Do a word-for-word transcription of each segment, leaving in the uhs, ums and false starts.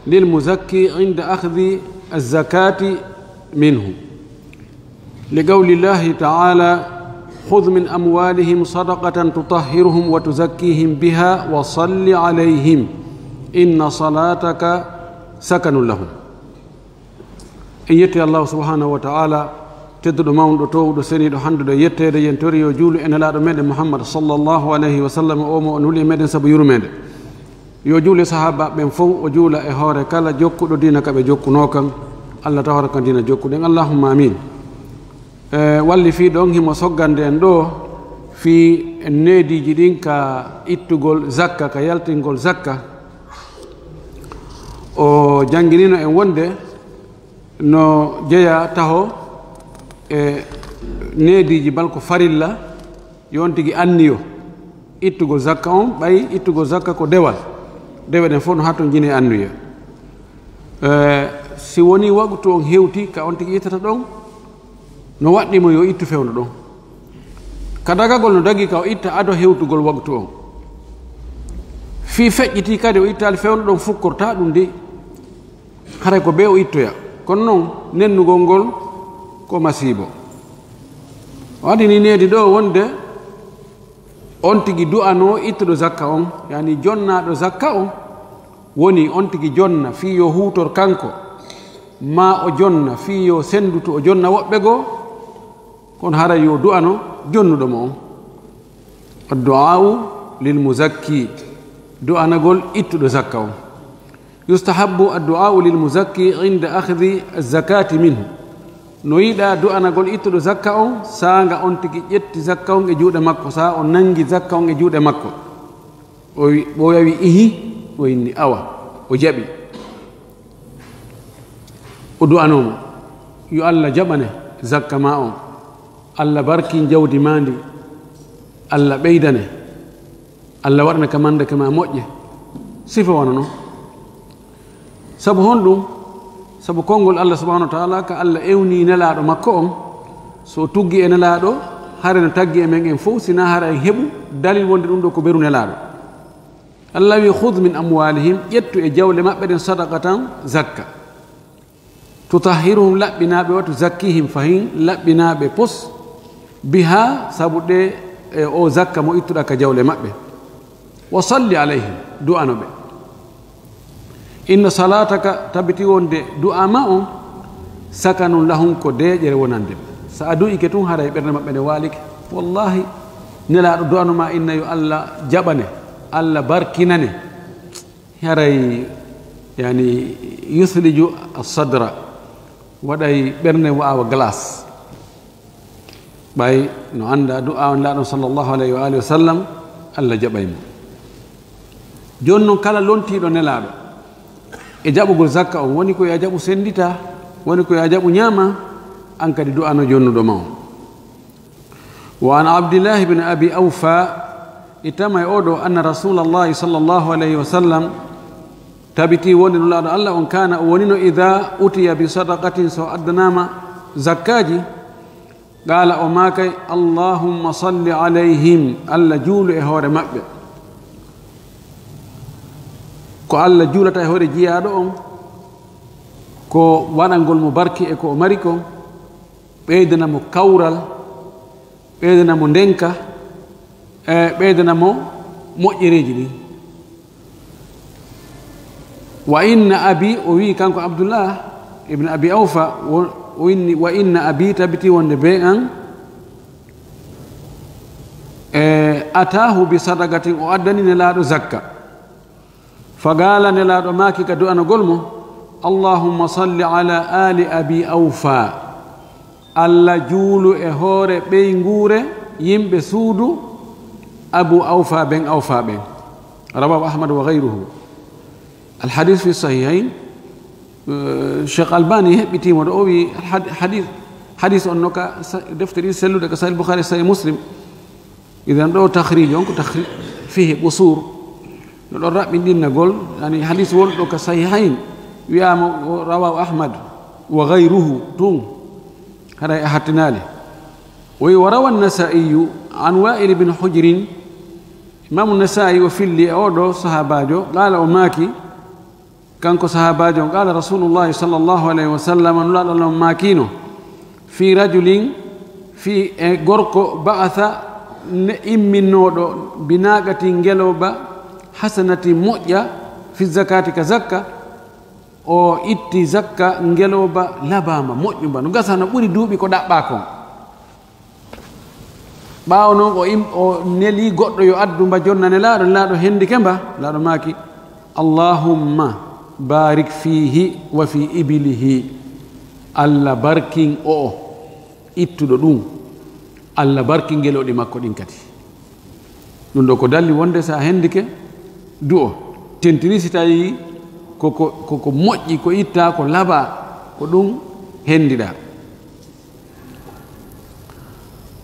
للمزكي عند أخذ الزكاة منه، لقول الله تعالى: خذ من أموالهم صدقة تطهرهم وتزكيهم بها وصل عليهم إن صلاتك سكن لهم. En yetti Allahu subhanahu wa ta'ala, tedduɗo, mawnuɗo, toowuɗo, seniiɗo, hannduɗo e yetteede. Yen tori yo juulu e Nelaaɗo meɗen Muhammad sallallahu alayhi wa sallam, o mo o nuli e meɗen sabu yurmeende. Yo juule sahaaba ɓen fow, o juula e hoore kala jokkuɗo diina ka ɓe jokkunoo kan. Allah tawara kan diina jokkuɗen. Allahumma amin. E, walli fii ɗon himo soggande en ɗo fii neediiji ɗin ka ittugol zakka, ka yaltingol zakka. O jannginino en wonde no jeya taho e neediiji bal ko farilla, yo on tigi anniyo ittugol zakka on, ɓay ittugol zakka ko dewal. Dewe ɗen fof no hattonjini e anniya. E, si woni waqtu on hewti ka on tigi ittata ɗon, no waɗɗi mo yo ittu fewndo ɗon. Ka dagagol no dagi ka o itta ado hewtugol waqtu on. Fii feƴƴiti kadi o ittaali fewndo ɗon fukkorta ɗum de. Haray ko bee o ittoya. Kono non, nennugol ngol ko masiibo. O adini needi ɗo wonde on tigi du'anoo ittuɗo zakka on, yani jonnaaɗo zakka on, woni on tigi jonna fii yo huutor kanko, maa o jonna fii yo senndutu o jonna woɓɓe goo, kono haray yo du'ano jonnuɗo mo on. Addu'aa'u lil muzakki, du'anagol ittuɗo zakka on. Yustahabbu addu'aa'u lil muzakki inda akhdi zakati minhu. No yiɗaa du'anagol ittuɗo zakka on, saanga on tigi ƴetti zakka on e juuɗe makko, saa o nangi zakka on e juuɗe makko. O wi-, o yawi ihi, o inni awa, o jaɓi. O du'anoo mo, yo Allah jaɓane zakka maa on, Allah barkin jawdi maa ndi, Allah ɓeydane, Allah waɗana ka mandake maa moƴƴe. Sifa wano non. Sabu honɗum? Sabu konngol Allah subhanahu wa ta'ala ka Allah ewni Nelaaɗo makko on, so o tuggi e Nelaaɗo, hare no taggi e men en fow, sinaa hara en heɓu dalil wonde ɗum ɗo ko beru Nelaaɗo. Allah wi: "Khudh min amwalihim", ƴettu e jawle maɓɓe ɗen, "sadaqatan", zakka. "Tutahhiruhum", laɓɓinaaɓe, "wa tuzakkihim", fahin laɓɓinaaɓe pos, "biha", sabu ɗe, e o zakka mo ittuɗa ka jawle maɓɓe. "Wa salli alayhim", du'ano ɓe. "Inna salataka", tabiti wonde du'a ma on, "sakanun lahum", ko deeƴere wonande ɓe. Sa a du'ike tun, haray ɓernde maɓɓe nde waalike. Wallahi, Nelaaɗo du'ano ma inna yo Allah jaɓane, Allah barkinane. Haray, yani, yusliju as-sadra, waɗay ɓernde wa'awa glace. Ɓay no annda du'a on laaɗon sallallahu alayhi wa alihi wa sallam, Allah jaɓay mo. Jooni non, kala lontiiɗo Nelaaɗo e jaɓugol zakka on, woni ko yo a jaɓu senndita, woni ko yo a jaɓu ñaama, an kadi du'ano jonnuɗo ma on. Wa an Abdillahi bin Abi Awfa, ittama e oɗo, anna Rasulallahi sallallahu alayhi wa sallam, tabiti wonde Nulaaɗo Allah on, kana, o wonino, ida utiya bi sadaqatin, so addanaama zakkaaji, qala, o maakay, "Allahumma salli alayhim", Allah juulu e hoore maɓɓe. Ko Allah juulata e hoore jiyaaɗo on, ko waɗangol mo barki e ko o mari kon, ɓeydana mo kawral, ɓeydana mo ndenka, e ɓeydana mo moƴƴereeji ɗin. Wa inna abi, o wi kanko Abdullah ibn Abi Awfa, wo-, o inni, "Wa inna abi", tabiti wonde bee an, e, "atahu bi sadaqatin", o addani Nelaaɗo zakka. Faqala, Nelaaɗo maaki ka du'anagol mo, "Allahumma salli ala ali Abi Awfa." Allah juulu e hoore ɓeynguure yimɓe suudu Abu Awfa ɓen, Awfa ɓen. Rawahu Ahmad wa ghayruhu. Al hadith fi sahihayn. Eh, Cheikh Albani heɓɓitii mo ɗo, o wi had-, hadith, hadith on no ka sa-, defte ɗiɗi selluɗe ka Sahih Bukhari, Sahih Muslim. Idan ɗo takhriij on ko takhri-, fihi qusur. No ɗon raɓɓinɗinnagol, yani hadith wonɗo ka Sahihayn, wi'aama o rawahu Ahmad wa ghayruhu tun. Haray a hattinaali. O wi, wa rawa Nasaa'iyu an Waa'il bin Hujrin. Imaamu Nasaa'i o filli e oɗo sahaabaajo, qaala, o maaki, Kanko sahaabaajo on, qaala Rasuulullaahi sallallaahu alayhi wa sallam, Nulaaɗo Allah on maakiino, fii rajulin, fii e gorko, ba'asa, ne imminooɗo, binaaqatin ngelooba, hasanatin moƴƴa, fi zakaati ka zakka, o itti zakka ngelooba labaama, moƴƴumba, no gasa no ɓuri duuɓi ko ɗaɓɓaa kon. Ɓaawo non o im-, o neli goɗɗo yo addu mba jonna Nelaaɗo, Nelaaɗo hendike mba, Nelaaɗo maaki, "Allahumma barik fiihi wa fi ibilihi." Allah barkin o, o ittuɗo ɗum. Allah barkin ngelooɗi makko ɗin kadi. Ɗum ɗo ko dalli wonde so a hendike, du'o. Tentini si tawi ko, ko, ko, ko moƴƴi, ko ittaa, ko labaa, ko ɗum hendiɗaa.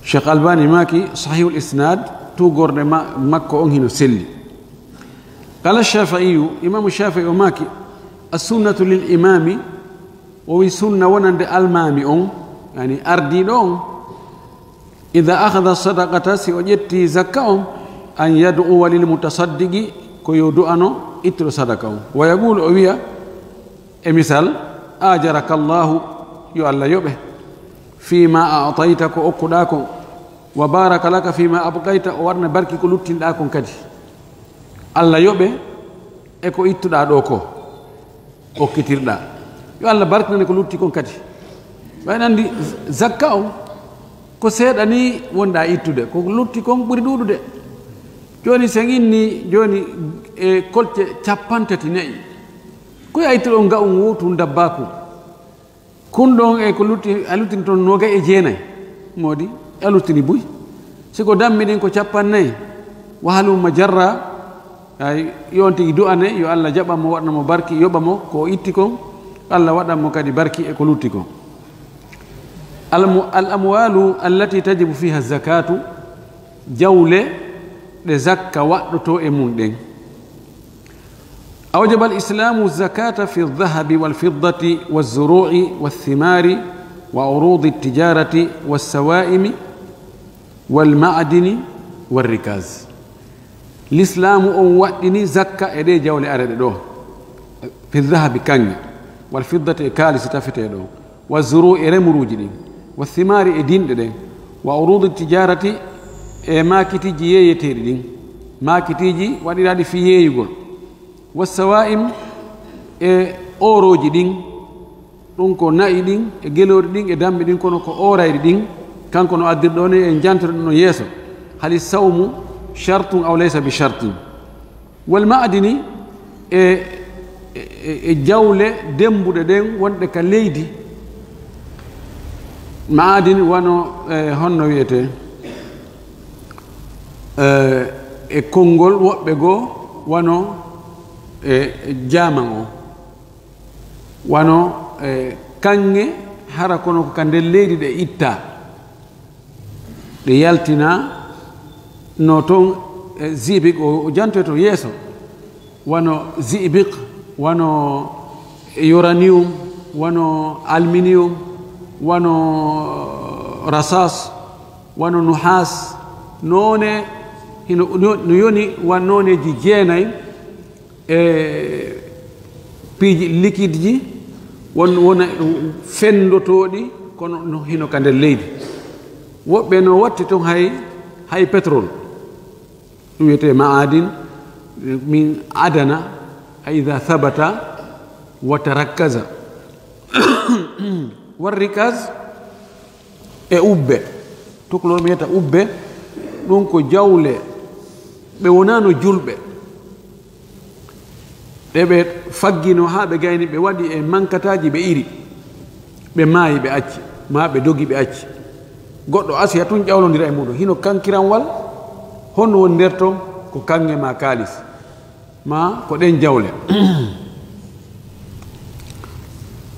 Cheikh Albani maaki, "Sahihul isnad, tuugorde ma-, makko on hino selli." Qala Shafi'iyu, Imamu Shafi'i o maaki, "As-sunnatu lil imami", o wi sunna wonande almaami on, yani ardiiɗo on, "idha akhadha sadaqata", si o ƴetti zakka on, "an yad'uwa lil mutasaddiqi", ko yo du'ano ittuɗo sadaka on. Wa yaqulu, o wiya, e misal, "Ajaraka Allahu", yo Allah yoɓe, "fima a'tayta", ko okkuɗaa kon, "wa baraka laka fima abqayta", o waɗana barki ko luttinɗaa kon kadi. Allah yoɓe e ko ittuɗaa ɗo ko, okkitirɗaa. Yo Allah barkinane ko lutti kon kadi. Ɓay nandi zakka on, ko seeɗa ni wonɗaa ittude, ko lutti kon ɓuri ɗuuɗude. Jooni, sen inni jooni e kolce cappanɗe tati nayi, ko ya ittuɗo on nga'un wootun dabbaaku. Kun ɗon e ko lutti, a luttini toon noogay e jeenay. Moodi, a luttini buy. Si ko dammi ɗin ko cappanɗe nayi, wa halumma jarra, ay, yo on tigi du'ane, yo Allah jaɓa mo, waɗna mo barki, yoɓa mo ko o itti kon, Allah waɗan mo kadi barki e ko lutti kon. Al mu-, al amwalu allati tajibu fiha zakatu, jawle ɗe zakka waɗɗotoo e mum ɗen. أوجب الإسلام الزكاة في الذهب والفضة والزروع والثمار وعروض التجارة والسوائم والمعادن والركاز. Lislaamu on waɗɗini zakka e ɗee jawle areɗe ɗoo, fi dhahabi, kaŋŋe, wal fiddati, e kaalisi tafetee ɗoo, wa zuru, e remuruuji ɗin, wa thimaari, e dinɗe ɗen, wa uruudi tijaarati, e maakitiiji yeeyeteeɗi ɗin, maakitiiji waɗiraaɗi fii yeeyugol, wa sawaa'im, e oorooji ɗin, ɗum ko na'i ɗin, e geloori ɗin, e dammi ɗin, kono ko oorayɗi ɗin, kanko no addirɗo on, en jantoto ɗum no yeeso, hali sawmu shartun aw laysa bi shartin. Wal ma'adini, e, e, e, e jawle demmbuɗe ɗen wonɗe ka leydi. Ma'adin wano, e, honno wiyetee? E, e konngol woɓɓe goo wano, e, jaaman o. Wano, e, kaŋŋe hara kono ko ka nder leydi ɗe ittaa. Ɗe yaltinaa no toon, e, zibiq o, o jantoyto yeeso, wano zibiq, wano uranium, wano aluminium, wano rasas, wano nuhas, noone hino, no, no yoni wa nooneeji jeenay, e piiji liquide ji, won, wona fenndotooɗi, kono no, hino ka nder leydi. Woɓɓe no watti toon hay, hay pétrole. Ɗum wiyetee ma'adin, min adana, ay idha thabata wa tarakkaza. War rikaz, e ubbe. Tukulor wiyata ubbe, ɗum ko jawle ɓe wonaano julɓe. Ɗe ɓe faggino haa ɓe gayni, ɓe waɗi e mankataaji, ɓe iri. Ɓe maayi, ɓe acci, maa ɓe dogi, ɓe acci. Goɗɗo asiya tun ƴawlondira e muɗum. Hino kankiranwal, honno woni nder ton? Ko kaŋŋe maa kaalis. Maa ko ɗen jawle.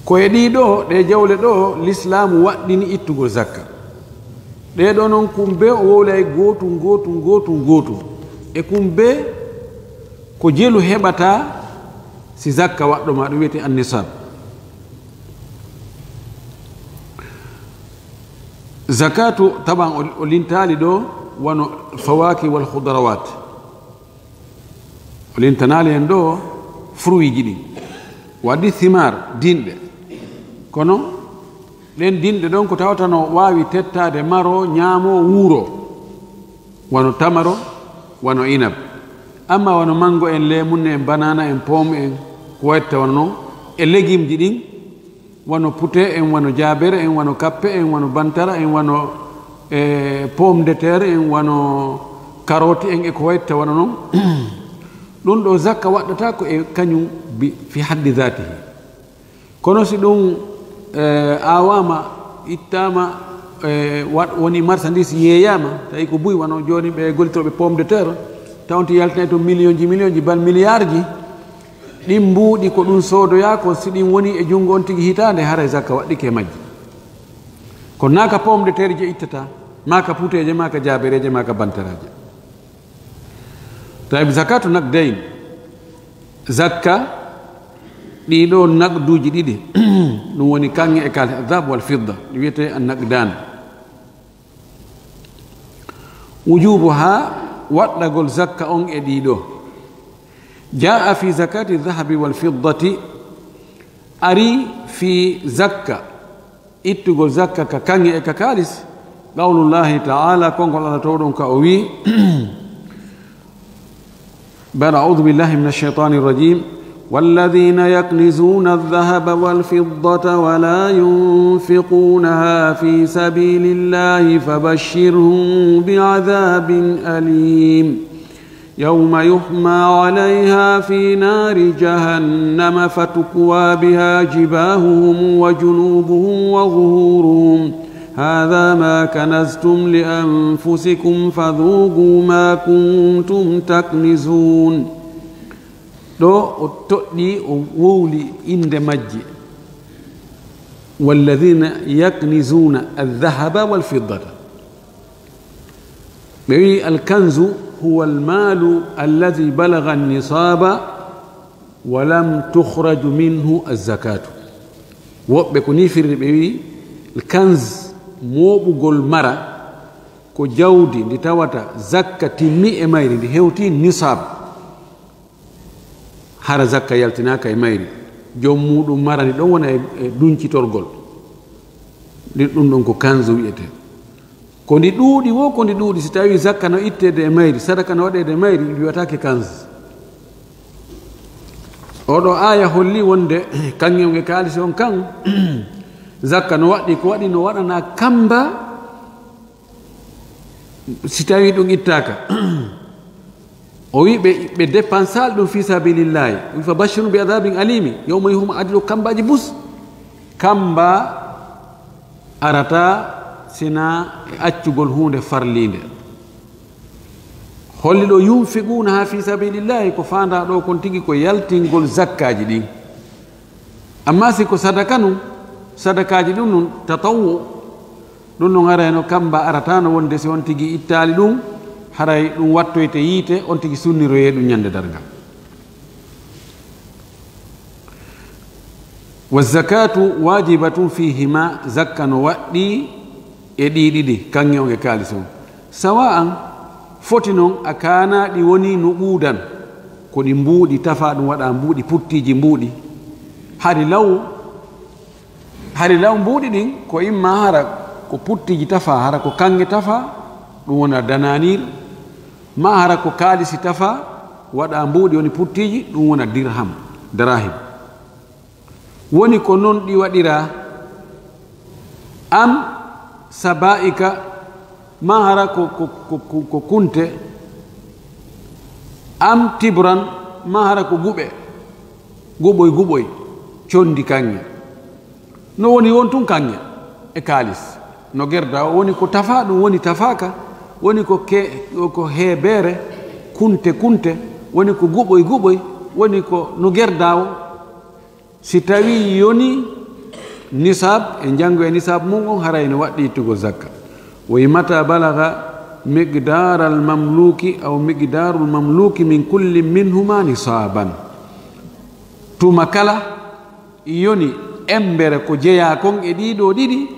Ko e ɗii ɗoo, ɗee jawle ɗoo, Lislaamu waɗɗini ittugol zakka. Ɗee ɗoo non, kumbe o wowlay gootun, gootun, gootun, gootun. E kumbe ko jelu heɓata si zakka waɗɗo ma, ɗum wiyetee annisaab. Zakatu, taban o, o lintaali ɗoo, wano fawaaki wal khudrawat. O lintanaali en ɗoo fruitji ɗin. Waɗi thimar, dinɗe. Kono ɗen dinɗe ɗon ko tawata no waawi tettaade maro, ñaamo, wuuro. Wano tamaro, wano inab. Amma wano mango en, leemun en, banana en, pomme en, ko watta wano non, e legimji ɗin, wano pute en, wano jaabere en, wano kappe en, wano bantara en, wano, e, pomme de terre en, wano karooti en, e ko watta wano non. Ɗum ɗo zakka waɗɗata ko e kañum bi-, fi haddi zaatihi. Kono si ɗum, e, aawaama, ittaama, e, wa-, woni marchandise yeeyaama, tawi ko buy, wano jooni ɓe gollitooɓe pomme de terre, tawnti yaltinay toon millionji, millionji, bal milliardji, ɗin mbuuɗi ko ɗum soodoyaa ko, si ɗin woni e junngo on tigi hitaande, haray zakka waɗɗike e majji. Kono naa ka pomme de terre je ittata, maa ka puteeje, maa ka jaabereeje, maa ka bantaraaje. Tawi zakatu naqdayn, zakka ɗiɗo naqduuji ɗiɗi, ɗum woni kaŋŋe e kaalis, adhab wal fidda, ɗi wiyetee an naqdan. Wujubuha, waɗɗagol zakka on e ɗiɗo. Jaa fi zakati dhahabi wal fiddati, ari fi zakka ittugol zakka ka kaŋŋe e ka kaalis, qawlullahi ta'ala, konngol Allah towɗon ka o wi'i, بعد أعوذ بالله من الشيطان الرجيم. والذين يكنزون الذهب والفضة ولا ينفقونها في سبيل الله فبشرهم بعذاب أليم. يوم يحمى عليها في نار جهنم فتكوى بها جباههم وجنوبهم وظهورهم. هذا ما كنزتم لأنفسكم فذوقوا ما كنتم تكنزون. Ɗo o toɗɗii, o wowli innde majji. والذين يكنزون الذهب والفضة. Ɓe wi'i, الكنز هو المال الذي بلغ النصاب ولم تخرج منه الزكاة. Woɓɓe ko nii firri, ɓe wi'i, الكنز, mooɓugol mara, ko jawdi ndi tawata zakka timmi e mayri, ndi hewti nisaab. Hara zakka yaltinaaka e mayri, joom muuɗum mara ndi ɗon wona e, e duñcitorgol. Ndi, ɗum ɗon ko kanzu wi'etee. Ko ndi ɗuuɗi woo, ko ndi ɗuuɗi, si tawii zakka no itteede e mayri, sadaka no waɗeede e mayri, ndi wi'ataake kanz. Oo ɗoo aaya holli wonde kaŋŋe on e kaalisi on kan, zakka no waɗɗii, ko waɗi no waɗanaa kamba, si tawii ɗum ittaaka. O wi'i ɓe, ɓe dépensaali ɗum fi sabilillahi. O wi'i, "Fa bashirhum bi adhabin alimi, yawma yuhma", adi ɗo kambaaji bus. Kamba arata sina e accugol huunde farliinde. Holli ɗo, "Yunfiqunaha fi sabilillahi", ko faandaa ɗo kon tigi ko yaltingol zakkaaji ɗin. Amma si ko sadaka nun, sadakaaji ɗin nun, tatawwu, ɗum non haray no kamba arataano wonde si on tigi ittaali ɗum, haray ɗum wattoyte yiite, on tigi sunniroyee ɗum ñande darngal. Wa zakatu wajibatun fihima, zakka no waɗɗii e ɗii ɗiɗi, kaŋŋe on e kaalis on. Sawa'an, foti non a kaana ɗi woni no ɓuudan, ko ɗi mbuuɗi tafa, ɗum waɗa mbuuɗi, puttiiji mbuuɗi. Hari law, hari law mbuuɗi ɗin, ko imma hara ko puttiiji tafa, hara ko kaŋŋe tafa, ɗum wona dananir, ma hara ko kaalisi tafa, waɗa mbuuɗi woni puttiiji, ɗum wona dirham, darahim. Woni ko non ɗi waɗiraa. Am saba'ika, ma hara ko, ko, ko, ko, ko kunte. Am tibran, ma hara ko guɓe. Guɓoy, guɓoy, condi kaŋŋe. No woni won tun kaŋŋe e kaalis. No gerda o woni ko tafa, ɗum woni tafaaka. Woni ko ke-, ko heebeere, kunte, kunte. Woni ko guɓoy, guɓoy. Woni ko no gerda o. Si tawii yoni nisaab, e njanngu e nisaab mum on, haray no waɗɗi ittugol zakka. Wo mata balaga miqdaaral mamluki aw miqdaarul mamluki min kulli minhuma nisaaban. Tuma kala yoni embere ko jeyaa kon e ɗii ɗoo ɗiɗi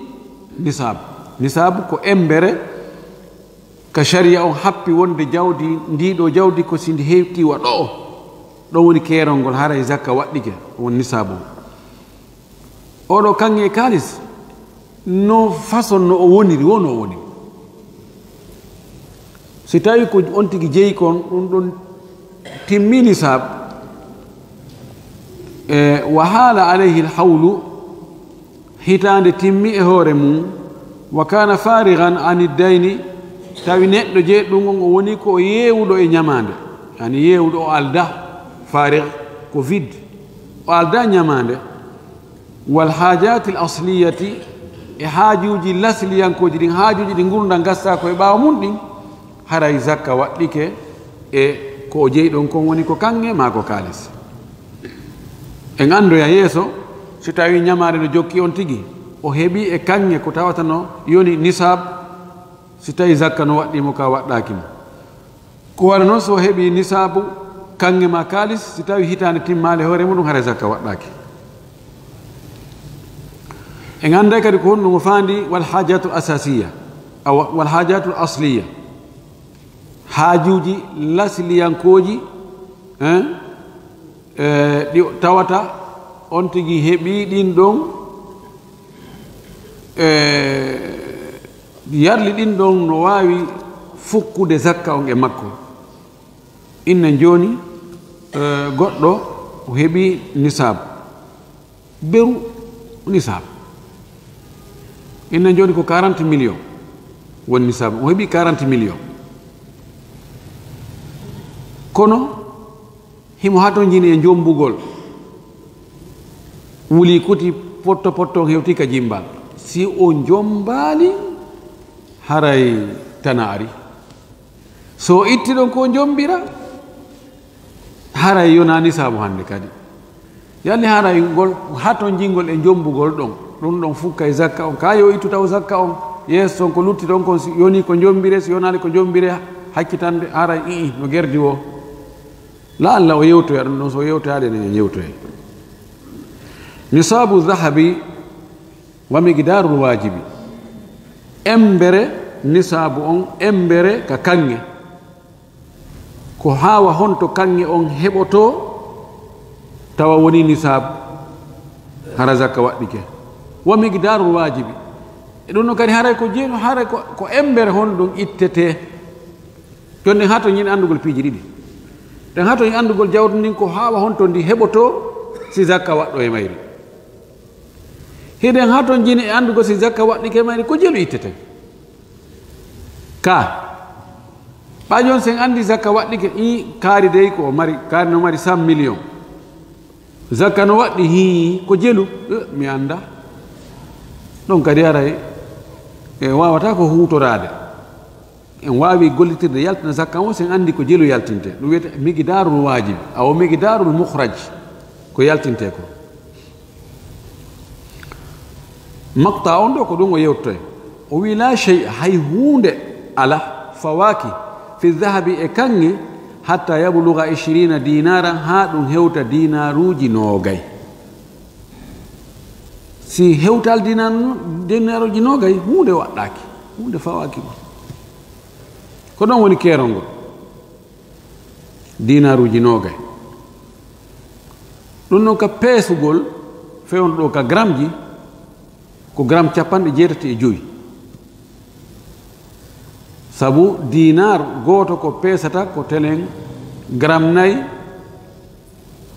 nisaab. Nisaab ko embere ka sharia on happi wonde jawdi, ndii ɗoo jawdi ko si ndi hewtii wa ɗoo. Ɗon woni keerol ngol, haray zakka waɗɗike, won nisaabu. Oɗo kaŋŋe e kaalis, no façon no o woniri, wo no o woniri. Si tawi ko on tigi jeyi kon, ɗum ɗon timmi nisaab, e, wa haala alayhi alhawlu, hitaande timmi e hoore mum, wa kaana faarigan ani dayni, tawi neɗɗo jeyi ɗum on, o woni ko o yeewuɗo e ñamaande, yani yeewuɗo o alda, faarig ko vide, o alda ñamaande, wal haajaati al asliyati, e haajuuji lasliyankooji ɗin, haajuuji ɗi ngurndan gassaa ko e ɓaawo mum ɗin, haray zakka waɗɗike e ko o jeyi ɗon kon, woni ko kaŋŋe maa ko kaalis. En anndoya yeeso, si tawi ñamaande no jokki on tigi, o heɓi e kaŋŋe ko tawata no yoni nisaab, si tawi zakka no waɗɗii mo ka waɗɗaaki mo. Ko wano non, so o heɓi nisaabu kaŋŋe maa kaalis, si tawi hitaande timmaali hoore muɗum, haray zakka waɗɗaaki. En annday kadi ko honɗum o faandi wal haajatul asasiya, awa, wal haajatul asliya. Haajuuji lasliyankooji, hein, e, ɗi tawata on tigi heɓi ɗin ɗon, e, yarli ɗin ɗon no waawi fukkude zakka on e makko. Innen jooni, e, goɗɗo o heɓi nisaab. Beru nisaab. Innen jooni ko quarante millions woni nisaab. O heɓi quarante millions. Kono himo hatonjini e jombugol. Wuli kuti potto potto on hewti ka jimbal. Si o jombaali, haray tana ari. So o itti ɗon ko jombira, haray yona nisaabu hannde kadi. Yalli haray ngol hatonjingol e jombugol ɗon, ɗum ɗon fukkay zakka on. Ka yo ittu taw zakka on, yeeso on ko lutti ɗon kon, si yoni ko jombire, si yonaali ko jombire, hakkitande haray i'i no gerdi wo. La Allah o yewtoya ɗum ɗon, so o yewtoyaade ne yewtoya. Nisaabu dahabi wa miqdaarul waajibi. Embere nisaabu on, embere ka kaŋŋe. Ko haawa honto kaŋŋe on heɓotoo, tawa woni nisaabu, hara zakka waɗɗike. Wa miqdaarul waajibi. E ɗum ɗon kadi haray ko jeenu, haray ko, ko embere honɗum ittetee. Jooni ɗen hato ñin anndugol piiji ɗiɗi. Ɗen hato ñin anndugol jawdi ndin ko haawa honto ndi heɓotoo si zakka waɗɗo e mayri. Hiɗen hato ñin e anndugol si zakka waɗɗike e mayri ko jelu itteten. Ka. Ɓa jooni sen anndi zakka waɗɗike, i kaari dey ko o mari, kaari no mari cent millions. Zakka no waɗɗi hii ko jelu, eh, mi annda. Ɗon kadi haray, e wawata ko huutoraade. En waawi gollitirde yaltina zakka on, sen anndi ko jelu yaltinte. Ɗum wiyete miqdaarul waajib, aw miqdaarul mukhraj, ko yaltinte ko. Maqta on ɗo ko ɗum o yewtoy. O wi, "La shay'a, hay huunde ala, fawaaki, fi dhahabi e kaŋŋe, hatta yabluga ishrina dinaran, haa ɗum hewta dinaaruuji noogay." Si hewtal dinar-, dinaaruuji noogay, huunde waɗɗaaki, huunde fawaaki ma. Ko ɗon woni keerol ngol. Dinaaruuji noogay. Ɗum ɗon ka peesugol, fewndo ɗo ka gramji, ko gram capanɗe jeetati e jowi. Sabu dinaar gooto ko peesata ko telen gram nay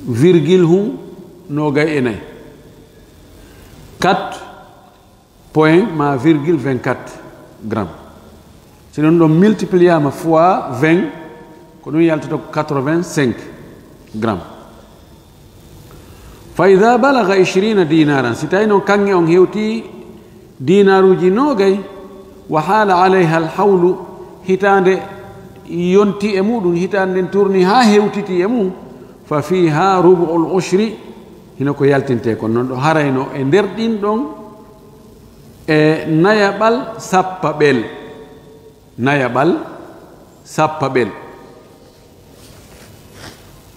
virgule hum noogay e nay. Quatre point ma virgule vingt-quatre gramme. Si ɗum ɗon multipliama fois vingt, ko ɗum yaltata ko quatre-vingt-cinq gramme. Fa ida balaga ishrina dinaran, si tawi noon kaŋŋe on hewti dinaruuji noogay, wa haala alayha alhawlu, hitaande yonti e muɗum, hitaande nden tourni haa hewtiti e mum, fa fiha rubu'ul ushri, hino ko yaltinte kon noon ɗo, harayno e nder ɗin ɗon e nayaɓal sappaɓel. Nayaɓal sappaɓel.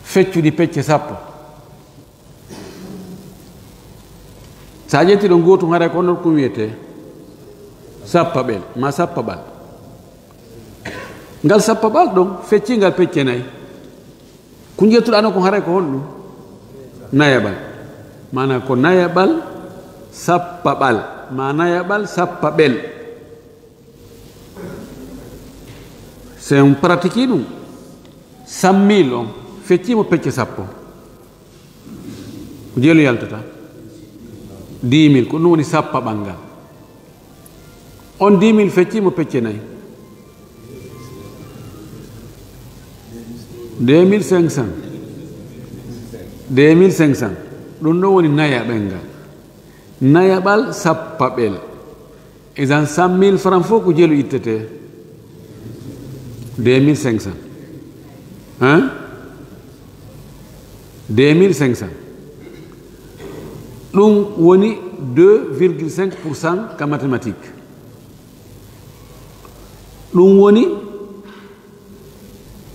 Feccuɗi pecce sappo. So a ƴetti ɗon gootum, haray ko onon ɗum wiyetee sappaɓel, ma sappaɓal. Ngal sappaɓal ɗon, fecci ngal pecce nay. Ko njettuɗaa no ko haray ko honɗum? Nayaɓal. Maanaa ko nayaɓal sappaɓal, maa nayaɓal sappaɓel. Si en pratique ɗum, cent mille on, feccii mo pecce sappo. Ko jelu yaltata? Dix mille, ko ɗum woni sappaɓal ngal. On dix mille feccii mo pecce nayi. Deux mille cinq cents. Deux mille cinq cents. Ɗum ɗo woni nayaɓel ngal. Nayaɓal sappaɓel. Idan cent mille francs fof ko jelu ittete? Deux mille cinq cents. Hein? Deux mille cinq cents. Ɗum woni deux virgule cinq pour cent ka mathématique. Ɗum woni,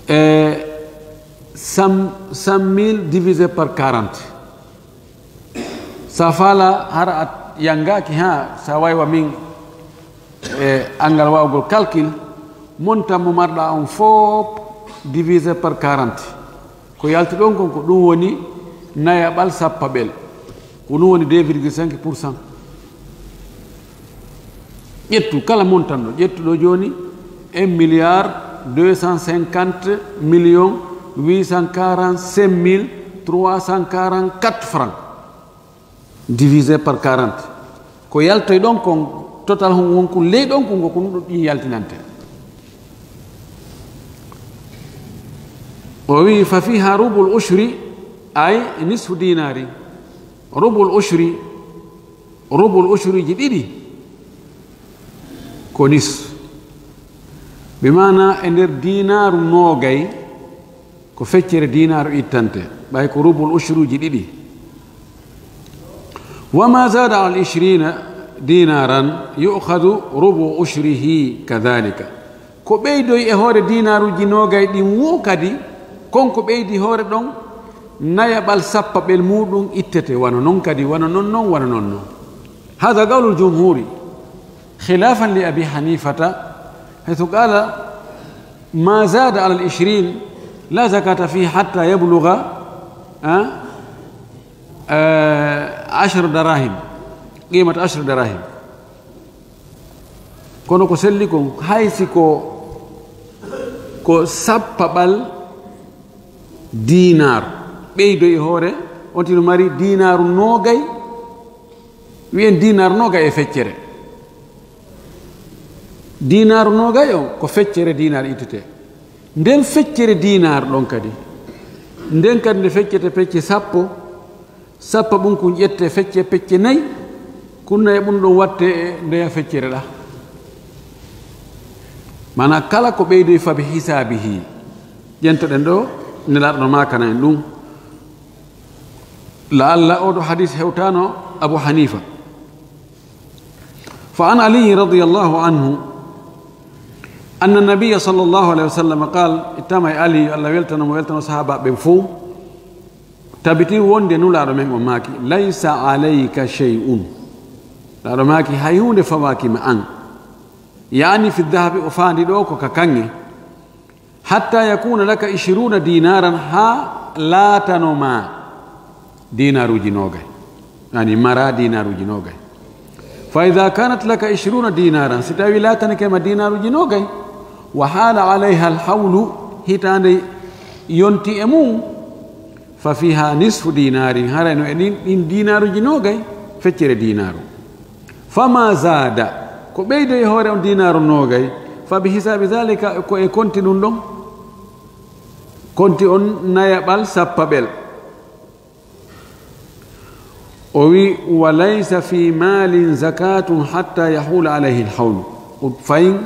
e, cent, cent mille divisé par quarante. Sa faala hara a yanngaaki, haa sa wayi wa min e anngal waawgol calcul, montant mo marɗaa on fof divisé par quarante. Ko yalti ɗon kon ko ɗum woni nayaɓal sappaɓel. Ko ɗum woni deux virgule cinq pour cent. Ƴettu kala montant ɗo, ƴettu ɗo jooni un milliard deux cent cinquante millions huit cent quarante-cinq mille trois cent quarante-quatre francs. Divisé par quarante. Ko yaltoy ɗon kon, total hon wonkun ley ɗon kon, ko ɗum ɗo ɗin yaltinante. O wi, "Fa fiha rubul ushri, ay nisfu dinari." Rubul ushri, rubul ushri ji ɗiɗi ko nisfu. Bi maana e nder dinaaru noogay, ko feccere dinaaru ittante, ɓay ko rubul ushruji ɗiɗi. "Wa ma zada al ishrina dinaran yu'khadhu rubu ushrihi kadhalika." Ko ɓeydoy e hoore dinaaruji noogay ɗin wo kadi, kon ko ɓeydi hoore ɗon, nayaɓal sappaɓel muɗum ittete, wano non kadi, wano non non, wano non non. Hadha qawlul jumhuri. خلافا لأبي حنيفة حيث قال: "ما زاد على العشرين لا زكاة فيه حتى يبلغ، آه، آه، عشر دراهم، قيمة عشر دراهم." Kono ko selli kon, hay si ko, ko sappaɓal dinar ɓeydoy hoore, on tino mari dinaru noogay, wiyen dinar noogay e feccere. Dinaaru noogay on ko feccere dinaar ittete. Nden feccere dinaar ɗon kadi, nden kadi nde feccete pecce sappo, sappo ɓun kun ƴette fecce pecce nayi, kun nayi ɓun ɗon watte e ndeya feccere ɗa. Maanaa kala ko ɓeydoy fa bi hisaabihi. Ƴentoɗen ɗo, Nelaaɗo no maakana en ɗun. La'alla oo ɗo hadis hewtaano Abu Hanifa. فعن علي رضي الله عنه أن النبي صلى الله عليه وسلم قال، ittama e Ali, Allah weltano mo, weltano sahaabaaɓe ɓen fow, tabitin wonde Nulaaɗo men on maaki: "Laysa alayka shay'un." Nulaaɗo maaki: "Hay huunde fawaaki ma an." Yaani fi dhahabi, o faandi ɗo ko ka kaŋŋe. "Hatta yakuna laka ishruna dinaran," haa laatano ma dinaaruuji noogay. Yaani mara dinaaruuji noogay. "Fa idha kanat laka ishruna dinaran," si tawi laatanike ma dinaaruuji noogay, "wa hala alayha alhawlu," hitaande yonti e mum, "fa fiha nisfu dinarin," haray no e ɗin, ɗin dinaaruuji noogay, feccere dinaaru. "Fama zada," ko ɓeydoy e hoore on dinaaru noogay, "fa bi hisaabi zalika," ko e konti ɗum ɗon, konti on nayaɓal sappaɓel. O wi, "Wa laysa fi malin zakatun hatta yahula alayhi alhawlu." O fayin,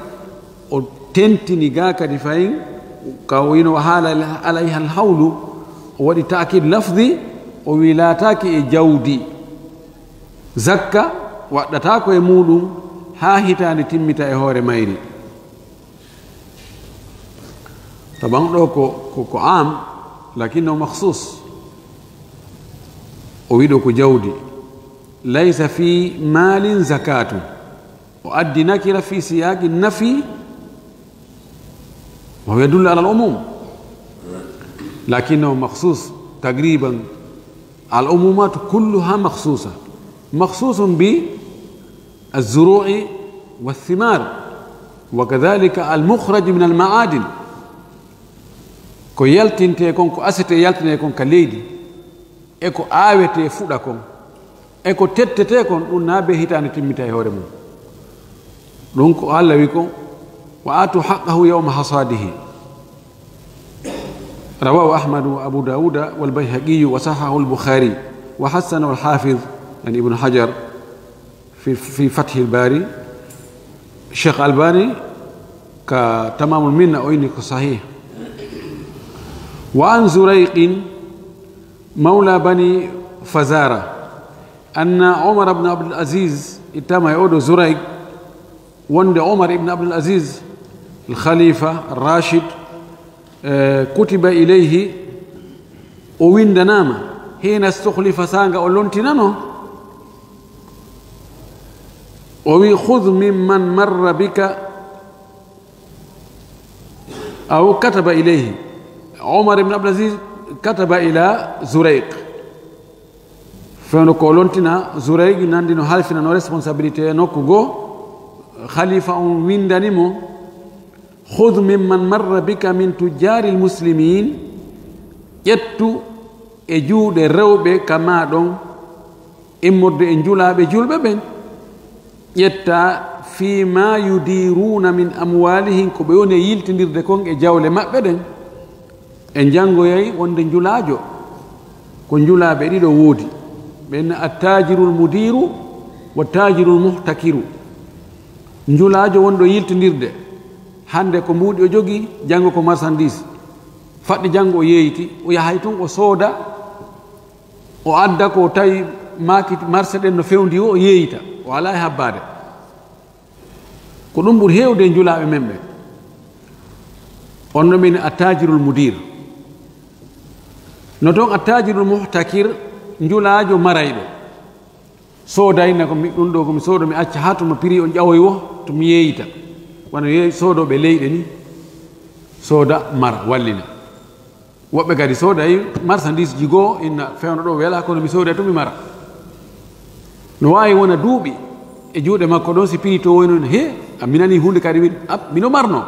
o tentini ga kadi fayin, ka o wino haala alayha alhawlu, o waɗi ta'kid lafdi, o wi, "Laataaki e jawdi. Zakka waɗɗataako e muɗum haa hitaande timmita e hoore mayri." Taban ɗo ko, ko, ko am, lakinno makhsus. O wiɗo ko jawdi. "Laysa fi malin zakatun." O addi nakira fi siyaqi nafi, wa huwa yadullu ala al-umum. لكنه مخصوص تقريبا، العمومات كلها مخصوصة، مخصوص بالزروع والثمار، وكذلك المخرج من المعادن. Ko yaltintee kon, ko asete yaltinee kon ka leydi, e ko aawetee fuɗa kon, e ko tettetee kon, ɗum na be hitaande timmita e hoore mum. Ɗum ko Allah wi kon, "وآتوا حقه يوم حصاده". رواه أحمد وأبو داود والبيهقي وصححه البخاري وحسنه الحافظ، يعني، ابن حجر في، في فتح الباري. Cheikh Albani ka Tamamul Minna o inni ko sahih. وعن زريق مولى بني فزارة أن عمر بن عبد العزيز, ittama e oɗo Zurayq, wonde Omar ibn Abdul Aziz, al Khalifa Rashid, eh, kutiba ilayhi, o winndanaama, hiina stukhlifa, saanga o lontinano, o wi, "Khudh mimman marra bika", aw kataba ilayhi. Omar ibn Abdul Aziz kataba ila Zurayq. Fewndo ko lontina Zurayq, nandi no halfinano responsabilité nokku goo, khalifa on winndani mo, "Khudh mimman marra bika min tujjaril muslimin", ƴettu e juuɗe rewɓe ka maa ɗon, immorde e njulaaɓe julɓe ɓen, ƴetta, "fima yudiruna min amwalihim", ko ɓe woni e yiltindirde kon e jawle maɓɓe ɗen. En janngoyay wonde njulaajo, ko njulaaɓe ɗiɗo woodi, ɓen attajirul mudiru wa tajirul muhtakiru. Njulaajo wonɗo yiltindirde, hannde ko mbuuɗi o jogii, janngo ko marchandise, faɗɗi janngo o yeeyti, o yahay tun o sooda, o adda ko tawi maaki marché ɗen no fewndi o, o yeeyita, o alaa e habbaade. Ko ɗum ɓuri heewde e njulaaɓe men ɓe. On no mbiyen attajirul mudir. No toon attajirul muhtakir, njulaajo marayɗo. Sooday na ko mi, ɗum ɗo ko mi soodo, mi acca haa to mo prix on ƴawoy wo, to mi yeeyita. Wano yeey-, soodooɓe leyɗe ni, sooda, mara, wallina. Woɓɓe kadi sooday marchandise ji goo, inna fewndo ɗo wela, kono mi sooday to mi mara. No waawi wona duuɓi e juuɗe makko ɗon, si prix to woyno, he, a mi nani huunde kadi, wi, "Ap, mino marno."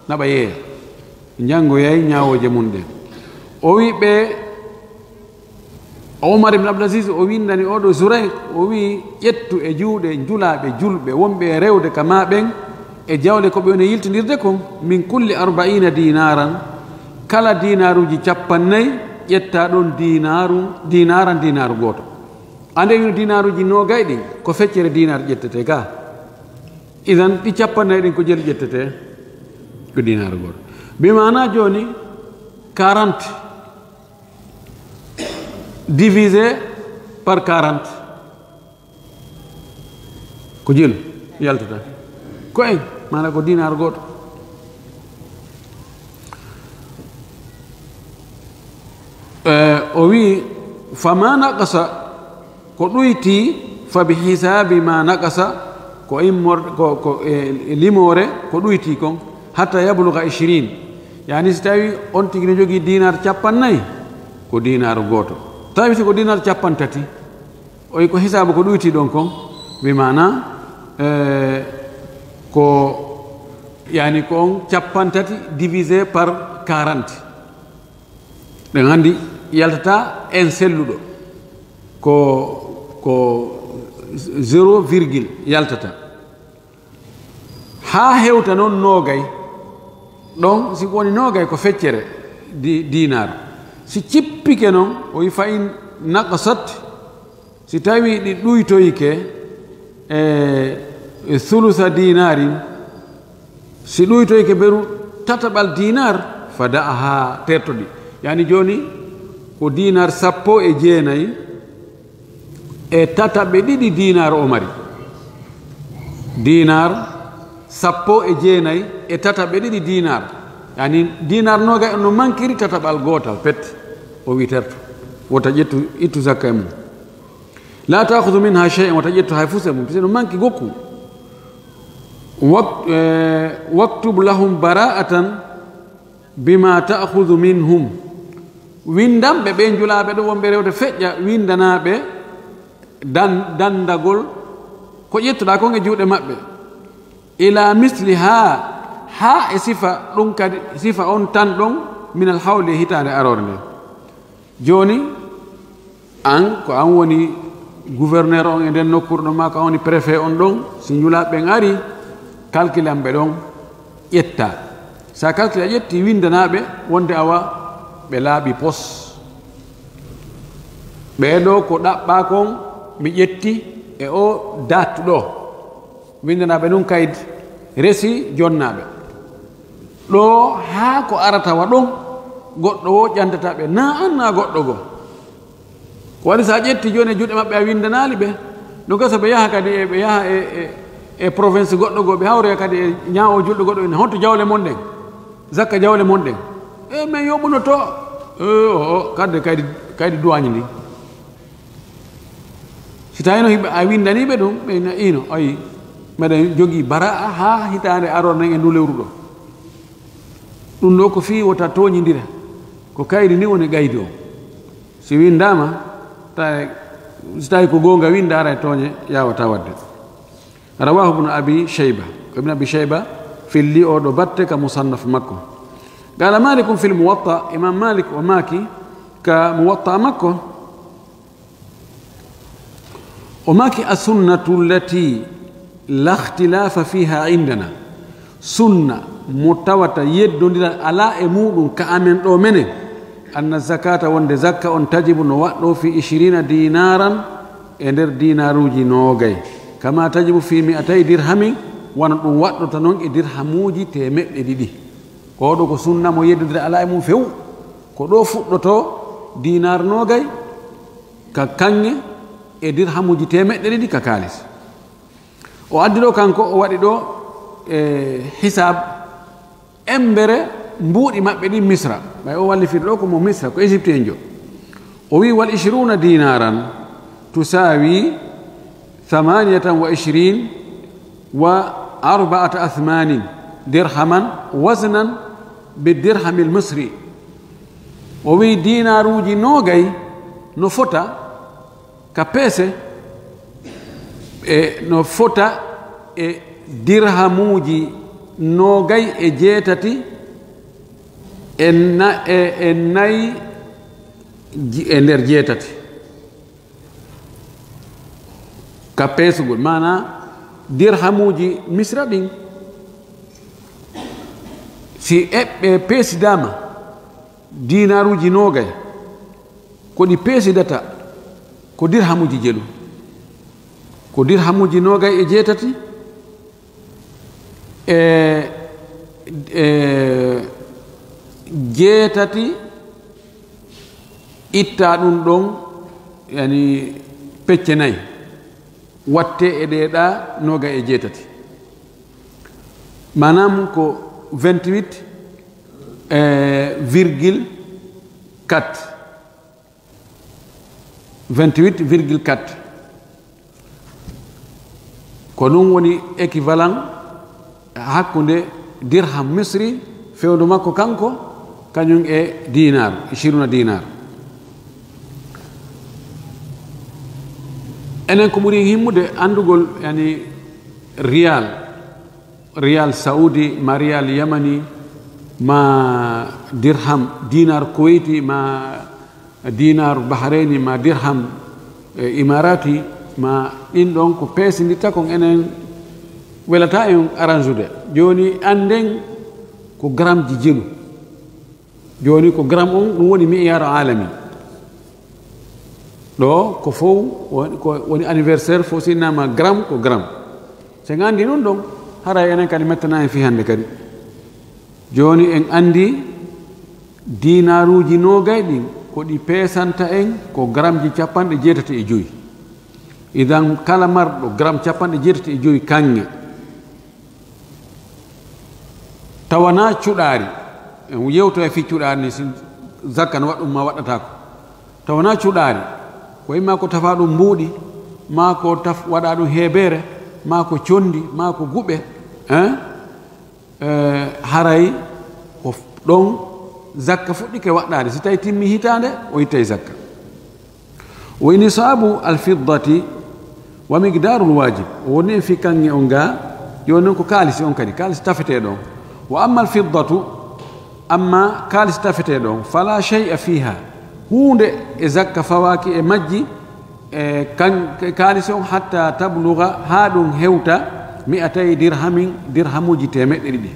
Naɓa yeeya. Janngo yaay ñaawooje mum ɗen. O wi ɓe, Omar ibn Abdul Aziz o winndani oɗo Zurayq, o wi, "Ƴettu e juuɗe njulaaɓe julɓe wonɓe e rewde ka maa ɓen, e jawle ko ɓe woni yiltindirde kon, min kulli arbaina dinaran, kala dinaaruuji cappannayi, ƴetta ɗon dinaaru, dinaran, dinaaru gooto." Ande wino dinaaruuji noogay ɗin, ko feccere dinaar ƴettete ga. Idan ɗi cappannayi ɗin ko jeli ƴettete? Ko dinaaru gooto. Bi maana jooni, quarante divisé par quarante. Ko jelu yaltata. Ko en, maana ko dinaar gooto. Eh, o wi, "Fama naqasa", ko ɗuyti, "fa bi hisabi ma naqasa", ko immor-, ko, ko e, e limoore, ko ɗuyti kon, "hatta yabluga ishirin." Yani si tawi on tigi no jogii dinaar cappannayi, ko dinaar gooto. Tawi si ko dinaar cappan tati, o wi ko hisaabu ko ɗuyti ɗon kon, bi maana, eh, ko, yani ko on cappan tati divisé par quarante. Ɗen anndi yaltata en selluɗo. Ko, ko zéro virgule yaltata. Haa hewta noon noogay. Ɗon, si woni noogay ko feccere di-, dinaar. Si cippike noon, o wi fa in naqasat, si tawi ɗi ɗuytoyke, e, e sulusa dinaarin, si ɗuytoyke beru tataɓal dinaar, fa da'aha, tertoɗi. Yani jooni ko dinaar sappo e jeenayi, e tataɓe ɗiɗi dinaar o mari. Dinaar sappo e jeenayi e tataɓe ɗiɗi dinaar. Yani dinaar noogay on no mankiri tataɓal gootal pet. O wi terto. Wota ƴettu, ittu zakka e mum. La ta'khudhu minha shay'an, wota ƴettu hay fus e mum, puisque no manki gokku. Wak-, eh, "Waktub lahum bara'atan bima ta'khudhu minhum." Windanɓe ɓe njulaaɓe ɗum wonɓe rewde feƴƴa, windanaaɓe dan-, dandagol ko ƴettuɗaa kon e juuɗe maɓɓe. Ila misli haa, haa e sifa ɗum kadi, sifa on tan ɗon minal hawli e hitaande aroore nden. Jooni, an, ko an woni gouverneur on e nden nokkuure ɗon, maa ko an woni préfet on ɗon, si njulaaɓe ɓen ari, calcule an ɓe ɗon ƴetta. Sa calcule a ƴetti, windanaa ɓe wonde awa ɓe laaɓi pos. Ɓee ɗoo ko ɗaɓɓaa kon mi ƴetti e o date ɗoo. Windanaa ɓe ɗum kaydi, resi jonnaa ɓe. Ɗoo haa ko arata wa ɗon, goɗɗo woo ƴantata ɓe, naa an naa goɗɗo goo. Ko waɗi so a ƴetti jooni e juuɗe maɓɓe a winndanaali ɓe, no gasa ɓe yaha kadi e, ɓe yaha e, e, e province goɗɗo goo, ɓe hawroya kadi e ñaawo julɗo goɗɗo, ina honto jawle mon ɗen, zakka jawle mon ɗen. E men yoɓunoto, e, o, o, kadde kaydi, kaydi duwaañi ndi. Si tawino hiɓe, a winndanii ɓe ɗum, ɓe na ino, ayi, meɗen jogii bara'a haa hitaande aroore nden e ndu lewru ɗoo. Ɗum ɗoo ko fii wota tooñindira, ko kaydi ndi woni gaydi o. Si winndaama, tawi, si tawi ko goonga winnda, haray tooñe yaawataa waɗde. Rawaahu Ibnu Abi Shayba. Ko Ibnu Abi Shayba filli oo ɗoo batte ka Musannaf makko. Qaala Maalikun fil Muwatta, Imaam Maalik o maaki ka Muwatta makko, o maaki, "As-sunnatu allati la ikhtilafa fiha indana." Sunna mo tawata yeddondiral alaa e muuɗum ka amen ɗoo menen, anna zakata, wonde zakka on, tajibu, no waɗɗoo, fi ishrina dinaran, e nder dinaruuji noogay, kama tajibu fi mi'atay dirhamin, wano ɗum waɗɗota non e dirhamuuji teemeɗɗe ɗiɗi. Ko ɗoo ko sunna mo yeddondiral alaa e mum few. Ko ɗoo fuɗɗotoo dinaar noogay ka kaŋŋe e dirhamuuji teemeɗɗe ɗiɗi ka kaalis. O addi ɗoo kanko, o waɗi ɗoo, e, hisaab embere mbuuɗi maɓɓe ɗin Misra. Ɓay o wallifiri ɗoo ko mo Misra, ko Égyptienjo. O wi'i, "Wal ishruna dinaran tusawi thamaniyatan wa ishrin wa arba'ata athmanin dirhaman waznan bi dirhamil misri." O wi'i, dinaruuji noogay no fota ka peese, e no fota e dirhamuuji noogay e jeetati e na-, e, e nay ji-, e nder jeetati ka peesugol, maanaa dirhamuuji Misra ɗin, si eɓɓe peesidaama, dinaruuji noogay, ko ɗi peesidata ko dirhamuuji jelu, ko dirhamuuji noogay e jeetati e, e jeetati, itta ɗum ɗon, yani, pecce nay, watte e ɗee ɗa noogay e jeetati. Maanaam ko vingt-huit, eh, virgule quatre. Vingt-huit virgule quatre. Ko ɗum woni équivalent hakkunde dirham Misri, fewndo makko kanko, kañum e dinar, ishiruna dinar. Enen ko ɓuri himmude anndugol, yani, riyal, riyal Saudi, ma riyal Yamani, ma dirham, dinar Kuwaiti, ma dinar Bahraini, ma dirham, e, Imarati, ma ɗin ɗon ko peesinditta kon, enen welata en aransude. Jooni annden ko gramji jelu. Jooni ko gram on, ɗum woni mi'yaaru alami. Ɗo ko fow woni, ko woni anniversaire, fof si innama gram ko gram. So en anndi ɗum ɗon, haray enen kadi mettana en fii hannde kadi. Jooni en anndi dinaruuji noogay ɗin, ko ɗi peesanta en ko gramji capanɗe jeetati e joy. Idan kala marɗo gram capanɗe jeetati e joy kaŋŋe, tawana cuɗaari, en yewto e fii cuɗaari ni, si zakka no waɗɗum ma waɗɗataako. Tawana cuɗaari, ko imma ko tafa ɗum mbuuɗi, ma ko taf-, waɗa ɗum heebeere, ma ko condi, ma ko guɓe, hein? Eh, haray ko f-, ɗon Zakka fuɗɗike waɗɗaade, si tawi timmi hitaande, o ittay zakka. Wa nisabu alfiddati wa miqdarul wajib. O woni en fi kaŋŋe on ga, yo non ko kaalisi on kadi, kaalisi tafetee ɗon. Wa amma alfiddatu, amma kaalisi tafetee ɗon, fala shay'a fiha. Huunde e zakka fawaaki e majji, e kan-, kaalisi on hatta tabluga, haa ɗum hewta mi'atay dirhamin, dirhamuji teemeɗɗe ɗiɗi.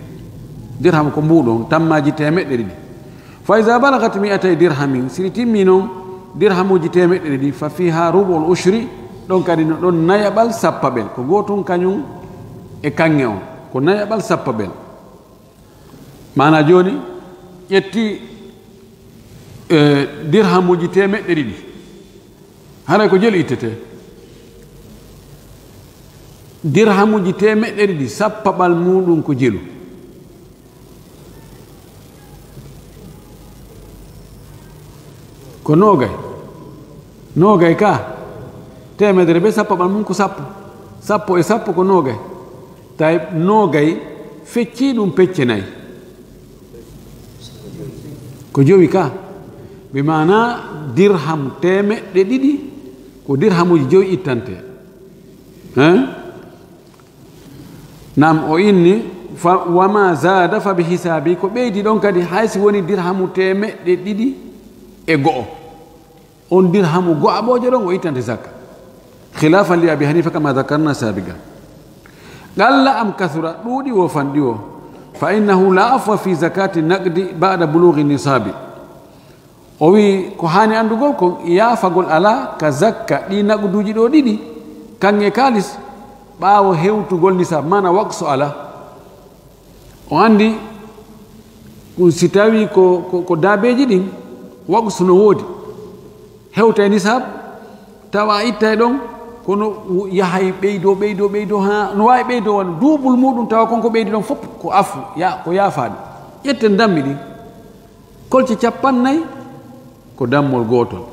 Dirham ko mbuuɗu on, tammaaji teemeɗɗe ɗiɗi. Fa iza balagat mi'atay dirhamin, si ɗi timmi non dirhamuji teemeɗɗe ɗiɗi, fa fiha rubu'ul ushri, ɗon kadi no ɗon nayaɓal sappaɓel, ko gootun kañum e kaŋŋe on, ko nayaɓal sappaɓel. Maana jooni, ƴetti, e, dirhamuji teemeɗɗe ɗiɗi, haray ko jelu ittete. Dirhamuji teemeɗɗe ɗiɗi, sappaɓal muuɗum ko jelu. Ko noogay. Noogay ka, teemedere be sappaɓal mum ko sappo. Sappo e sappo ko noogay. Tawi noogay feccii ɗum pecce nay. Ko jowi ka. Bi maana dirham teemeɗɗe ɗiɗi, ko dirhamuji jowi ittante. Hein? Nam o inni, fa, wa ma zada fa bi hisabi, ko ɓeydi ɗon kadi, hay si woni dirhamu teemeɗɗe ɗiɗi e go'o. On dirhamu go'aɓoojo ɗon o ittante zakka. Khilafan li Abi Hanifa kama dhakarna sabiqan. Qalla am kathura, ɗuuɗi wo fanɗi wo. Fa innahu la afwa fi zakati naqdi ba'da bulughi nisabi. O wi'i, ko haani anndugol kon, yaafagol alaa ka zakka ɗi naqduuji ɗoo ɗiɗi, kaŋŋe kaalis, ɓaawo hewtugol nisaab, maana waqsu alaa. O anndi, ɗum si tawii ko, ko, ko daabeeji ɗin, waqsu no woodi. Hewtay nisaab, tawa a ittay ɗon, kono yahay ɓeydoo, ɓeydoo, ɓeydoo, haa no waawi ɓeydoo wano duubul muuɗum, tawa kon ko ɓeydi ɗon fof ko afu, ya-, ko yaafaaɗi. Ƴetten dammi ɗin. Kolce cappannayi ko dammol gootol.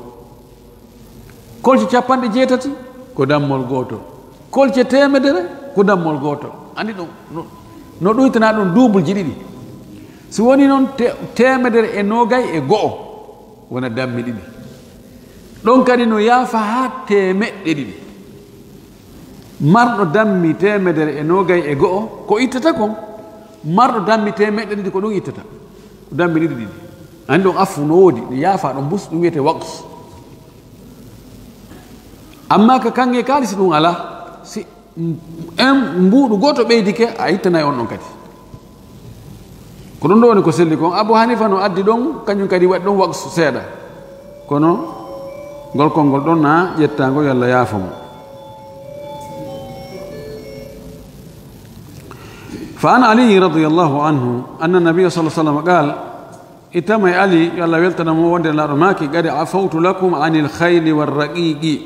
Kolce capanɗe jeetati ko dammol gootol. Kolce teemedere ko dammol gootol. Anndi ɗum, no, no ɗuytanaa ɗum duubulji ɗiɗi. Si woni noon te-, teemedere e noogay e go'o wona dammi ɗiɗi. Ɗon kadi no yaafa haa teemeɗɗe ɗiɗi. Marɗo dammi teemedere e noogay e go'o, ko ittata kon, marɗo dammi teemeɗɗe ɗiɗi, ko ɗum ittata. Ko dammi ɗiɗi ɗiɗi. Anndi ɗon afu no woodi, ɗum yaafa ɗon bus, ɗum wiyetee waqs. Amma ka kaŋŋe kaalisi ɗum alaa. Si en mbuuɗu gooto ɓeydike, a ittanay on ɗon kadi. Ko ɗum ɗo woni ko selli kon. Abu Hanifa no addi ɗon, kañum kadi waɗi ɗon waqsu seeɗa. Kono ngol konngol ɗon na ƴettaango, yo Allah yaafo mo. Fa an Ali radiyallahu anhu, anna nabiyya sallallahu alaihi wasallam qal, ittama e Ali, yo Allah weltana mo, wonde Nulaaɗo maaki, qad afawtu lakum anil khayli war raqiqi.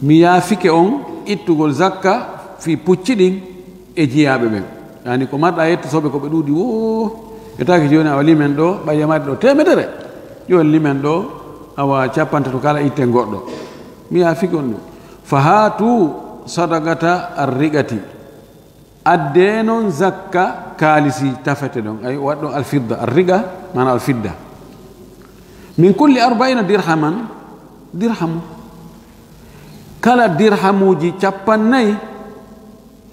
Mi yaafike on ittugol zakka fii pucci ɗin e jiyaaɓe ɓen. Yaani ko marɗa yetto soɓe ko ɓe ɗuuɗi woo. Etaake jooni awa limen ɗo, ɓay yamaade ɗo teemedere. Jooni limen ɗo, awa capantato kala itten goɗɗo. Mi yaafike on ɗum. Fa haatu sadaqata arriqati. Addee non zakka kaalisi tafete ɗon, ay, waɗ ɗon alfidda, arriqa, maana alfidda. Min kulli arba'ina dirhaman, dirhamu. Kala dirhamuuji cappannayi,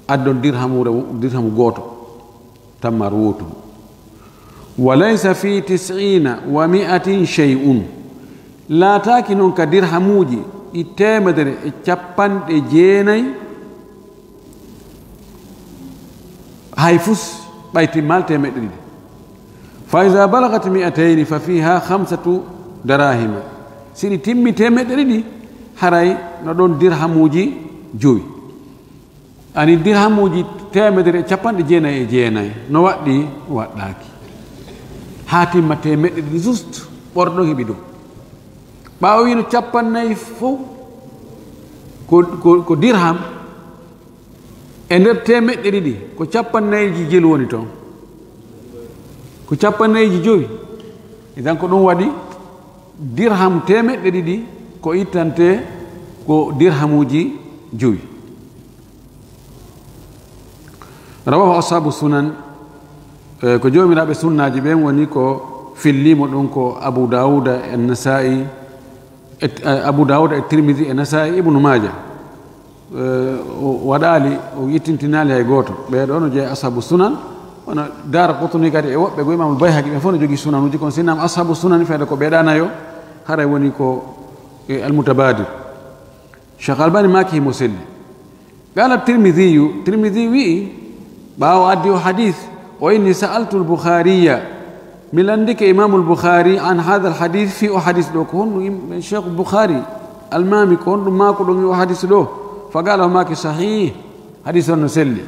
addon dirhamu rew-, dirhamu gooto, tammar wootum. Wa laysa fi tis'ina wa mi'atin shay'un. Laataaki non ka dirhamuuji ɗi teemedere e capanɗe jeenayi, hay fus ɓay timmaali teemeɗɗe ɗiɗi. Fa iza balagat mi'atayni fa fiha khamsatu darahima. Si ɗi timmi teemeɗɗe ɗiɗi, haray no ɗon dirhamuuji jowi. Ani dirhamuuji teemedere e capanɗe jeenayi e jeenayi. No waɗɗi? Waɗɗaaki. Haa timma teemeɗɗe ɗiɗi just, ɓorɗo heɓi ɗum. Ɓaawo wiino capannayi fof ko, ko, ko dirham, e nder teemeɗɗe ɗiɗi, ko capannayiji jelu woni toon. Ko capannayiji jowi. Idan ko ɗum waɗi dirham teemeɗɗe ɗiɗi ko ittante ko dirhamuuji jowi. Rawahu ashabu sunan. E, ko joomiraaɓe sunnaaji ɓen woni ko fillimo ɗum ko Abu Dawuda e Nasa'i, e, e, Abu Dawuda e Tirmidhi e Nasa'i, Ibnu Maaja. E, o waɗaali, o yittintinaali hay gooto. Ɓee ɗoo no jeeya ashabu sunan, kono Daaraqutni kadi e woɓɓe goo, Imaamul Bayhaqi, ɓe fof no jogii sunanuuji, kono si nam ashabu sunan feede ko ɓee ɗaa nayo, haray woni ko, e, al-mutabadir. Cheikh Albani maaki himo selli. Qala Tirmidhiyu, Tirmidhi wi'i, ɓaawo addi o hadis, o inni, "Sa'altu al-Bukhariya", mi landike Imamul Bukhari, "an hadha al-hadith", fi o hadis ɗoo, ko honɗum im-, Cheikh Bukhari, Almami, ko honɗum maako ɗon e o hadis ɗoo? Fa qala, o maaki, "Sahih", hadis on no selli.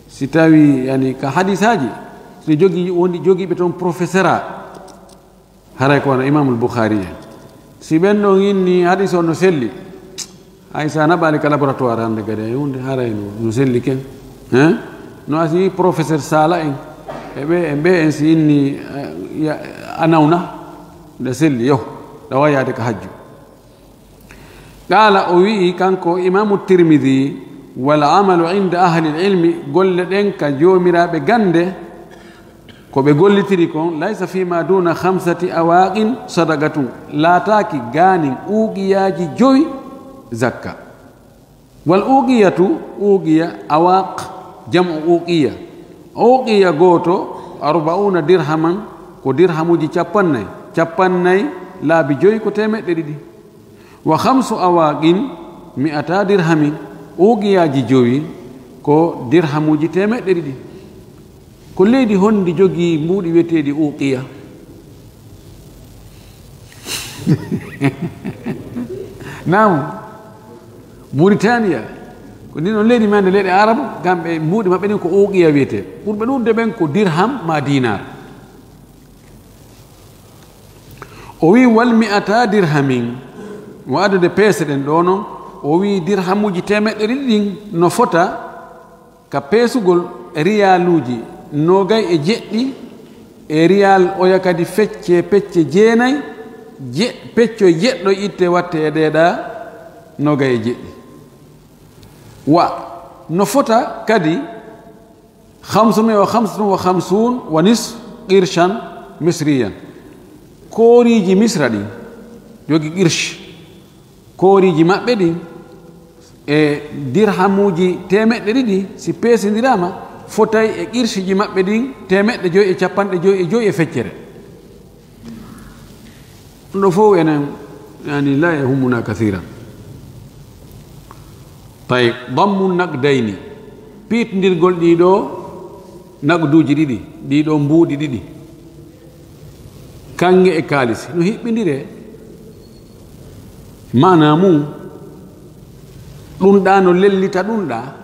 Si tawi, yani, ka hadisaaji, si jogii, wondi jogiiɓe toon professorat, haray ko wano Imamul Bukhari en. Si ɓen ɗon inni hadis on no selli, hay sa naɓaali ka laboratoire hannde kadi, ay huunde haray no, no selli ken. Hein? No asi professeur Sala en, e ɓe, e ɓe en si inni, eh, ya, a nawna, nde selli, yo, ɗa waawi yaade ka hajju. Qala, o wi'i kanko Imamu Tirmidhi, "Wal amalu inda ahli al-ilmi", golle ɗen ka joomiraaɓe gannde, ko ɓe gollitiri kon, "laysa fi ma duna khamsati awaqin sadaqatun", laataaki gaanin uqiyaaji jowi zakka. Wal uqiyatu, uqiya, awaq, jam'u uqiya. Uqiya gooto, arba'una dirhaman, ko dirhamuuji capannay. Capannay laabi jowi ko teemeɗɗe ɗiɗi. Wa khamsu awaqin mi'ata dirhamin, uqiyaaji jowi ko dirhamuuji teemeɗɗe ɗiɗi. Ko leydi honndi jogii mbuuɗi wiyeteeɗi uqiya? Naam. Mauritania. Ko ndin on leydi men nde leyɗe Arabu, kamɓe mbuuɗi maɓɓe ɗin ko uqiya wiyetee. Ɓurɓe ɗuuɗude ɓen ko dirham ma dinar. O wi'i, "Wal mi'ata dirhamin", o addude peese ɗen ɗoo non, o wi'i, "Dirhamuuji teemeɗɗe ɗiɗi ɗin no fota ka peesugol riyaaluuji noogay e jeɗɗi, e riyaal oya kadi feccee pecce jeenay, je-, peccoy jeɗɗo itte watte e ɗee ɗaa noogay e jeɗɗi. Wa no fota kadi khamsumi'a wa khamsun wa khamsun wa nisf qirshan misriyan." Kooriiji Misra ɗin, jogi qirsh, kooriiji maɓɓe ɗin e dirhamuuji teemeɗɗe ɗiɗi, si peesindiraama, fotay e qirshiji maɓɓe ɗin teemeɗɗe jowi e capanɗe jowi e jowi e feccere. Ɗum ɗoo fof enen, yani, la yahumuna kathiran. Tayyib, dammu naqdayni, piitindirgol ɗii ɗoo naqduuji ɗiɗi, ɗii ɗoo mbuuɗi ɗiɗi, kaŋŋe e kaalis, no hiɓɓindiree. Maanaa mum, ɗum ɗaa no lellita ɗum ɗaa.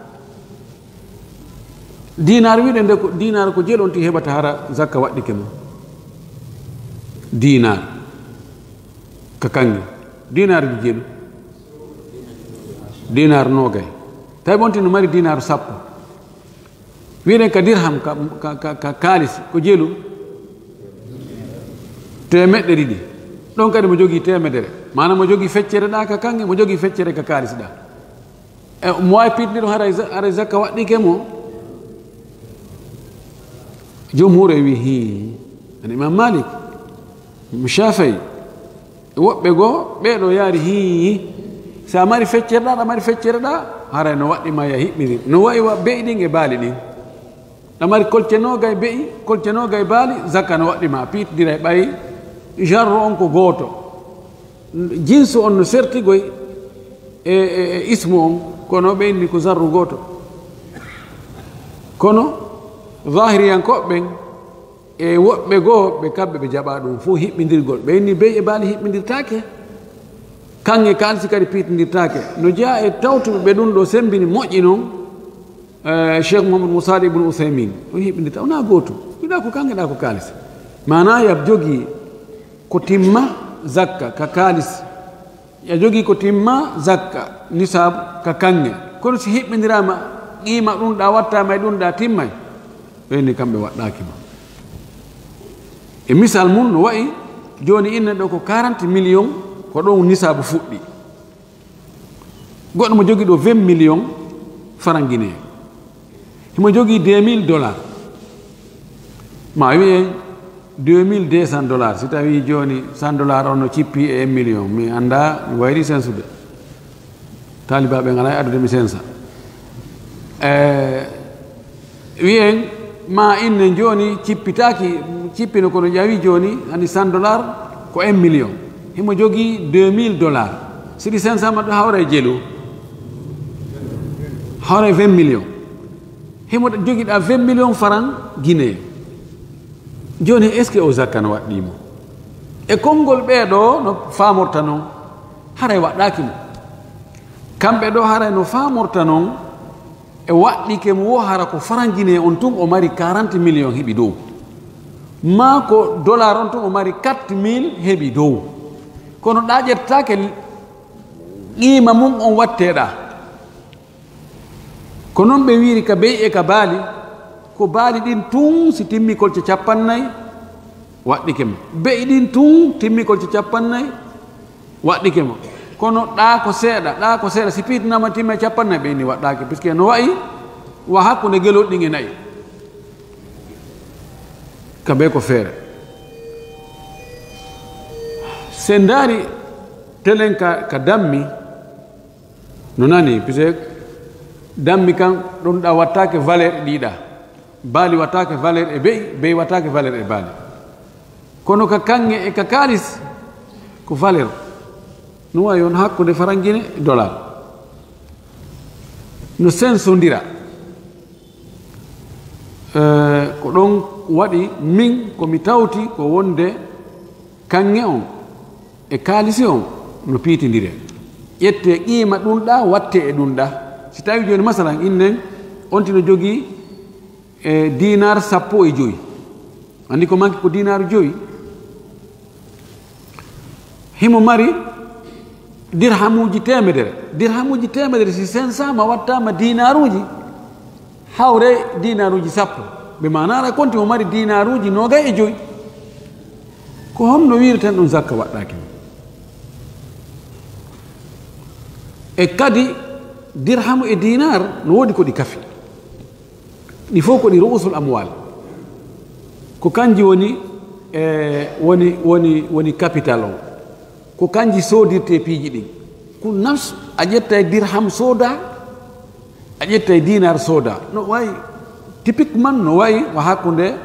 Dinar wiɗen de ko, dinar ko jelu on tigi heɓata hara zakka waɗɗike mum. Dinar ka kaŋŋe. Dinar ji jelu. Dinar noogay. Tawi ɓonti no mari dinar sappo. Wiɗen ka dirham ka, ka, ka, ka kaalis ko jelu. Teemeɗɗe ɗiɗi. Ɗon kadi mo jogii teemedere. Maanaam mo jogii feccere ɗaa ka kaŋŋe, mo jogii feccere ka kaalis ɗaa. E, mo waawi piitde ɗum haray za-, haray zakka waɗɗike mo. Jumhur e wi, hii. An Imam Malik, Imam Shafi'i, e woɓɓe goo, ɓee ɗoo yaari, hii. Sa mari feccere ɗaa, ɗa mari feccere ɗaa, haray no waɗɗi ma ya hiɓɓini. No wayi wa be'i ɗin e baali ɗin. Ɗa mari kolce noogay be'i, kolce noogay baali, zakka no waɗɗi ma, piitdiray ɓay jarru on ko gooto. Jinsu on no sertigoy e, e, e ismu on, kono ɓe inni ko zarru gooto. Kono zahiriyankooɓe ɓen e woɓɓe goo, ɓe kamɓe ɓe jaɓa ɗum fof hiɓɓindirgol. Ɓe inni be'i e baali hiɓɓindirtaake. Kaŋŋe kaalisi kadi piitindirtaake. No jeyaa e tawtuɓe ɓe ɗum ɗoo semmbini moƴƴi non, eh, Cheikh Mouhamadou Moussa Ibn Ousaymin, o hiɓɓindirta, wonaa gootum. Wiɗaa ko kaŋŋe, ɗaa ko kaalisi. Maanaa ya jogii ko timma zakka ka kaalisi. Ya jogii ko timma zakka, nisaabu ka kaŋŋe. Kono si hiɓɓindiraama, qiima ɗum ɗaa wattaama e ɗum ɗaa timmay. Ɓe ni kamɓe waɗɗaaki ma. E misal mum no wayi, jooni innen ɗoo ko quarante millions, ko ɗon nisaabu fuɗɗi. Goɗɗo mo jogii ɗoo vingt millions francs guinéens. Himo jogii deux mille dollars. Ma wiyen deux mille deux cents dollars, si tawi jooni cent dollars on no cippi e un million, mi annda, mi wayri sensude. Taalibaaɓe ngalaa e addude mi sensa. E, wiyen ma innen jooni cippitaaki, cippino kono ƴawi jooni hani cent dollars ko un million. Himo jogii deux mille dollars. Si ɗi sensa ma ɗo hawra e jelu, hawra e vingt millions. Himo jogiɗa vingt millions francs guinéen. Jooni, est-ce que o zakka no waɗɗii mo? E konngol ɓee ɗoo no faamorta non, haray waɗɗaaki mo. Kamɓe ɗoo haray no faamorta non, e waɗɗike mo wo hara ko franc guinéen on tun o mari quarante millions heɓi dow. Maa ko dollar on tun o mari quatre mille heɓi dow. Kono ɗa ƴettake qiima mum on watteɗa. Ko non ɓe wiiri ka be'i e ka baali, ko baali ɗin tun si timmi kolce capannay, waɗɗike mo. Be'i ɗin tun timmi kolce capannay, waɗɗike mo. Kono ɗa ko seeɗa, ɗa ko seeɗa, si piitinama timmi e capannay, ɓe inni waɗɗaaki, puisque no wa'i wa hakkunde gelooɗi ɗin e na'i. Ka be ko feere. Se ndaari telen ka, ka dammi, no nani, puisque dammi kan ɗum ɗa wattaake valeur e ɗiɗa. Baali wattaake valeur e be'i, be'i wattaake valeur e baali. Kono ka kaŋŋe e ka kaalis, ko valeur. No wayi on hakkunde farangine e dollar. No sensondira. Eh, ko ɗon waɗi min ko mi tawti ko wonde kaŋŋe on e kaalisi on no piitindire. Ƴette qiima ɗum ɗa, watte e ɗum ɗa. Si tawi jooni, masalan, innen on tino jogii e dinar sappo e joyi. Anndi ko manki ko dinar joyi. Himo mari dirhamuuji teemedere. Dirhamuuji teemedere, si sensama, wattama dinaruuji, hawre dinaruuji sappo. Ɓe maana ara konti mo mari dinaruuji noogay e joyi. Ko honno wiirten ɗum zakka waɗɗaaki mo? E kadi, dirhamu e dinar no woodi ko ɗi kafi. Ɗi fof ko ɗi ru'usul amwal. Ko kanji woni, e, woni, woni, woni capital on. Ko kanji soodirte piiji ɗin. Kun nafs, a ƴetta e dirham sooda, a ƴetta e dinar sooda. No wayi, typiquement no wayi wa hakkunde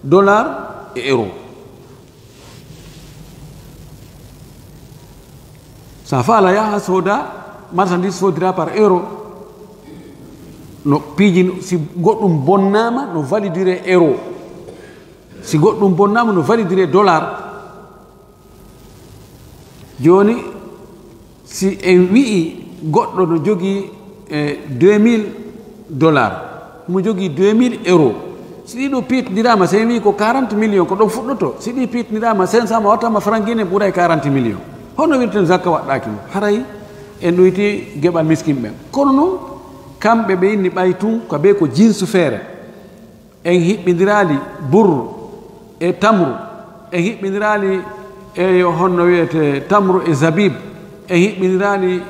dollar e euro. Sa faala yaha sooda, marchandise soodira par euro. No piiji, si goɗɗum bonnaama, no validire euro. Si goɗɗum bonnaama, no validire dollar. Jooni, si en wi'i goɗɗo no jogii, e, deux mille dollars, mo jogii deux mille euros, si ɗi ɗo piitindiraama, si en wi'i ko quarante millions, ko ɗon fuɗɗoto, si ɗi piitindiraama, cinq cents ma wattama franc guinéen, ɓuray quarante millions. Honno wirten zakka waɗɗaaki mo? Haray en ɗoyti geɓal miskin ɓen. Kono non, kamɓe ɓe inni ɓay tun, ka be ko jinsu feere. En hiɓɓindiraali burru e tamru, en hiɓɓindiraali e yo honno wiyete tamru e zabib, en hiɓɓindiraali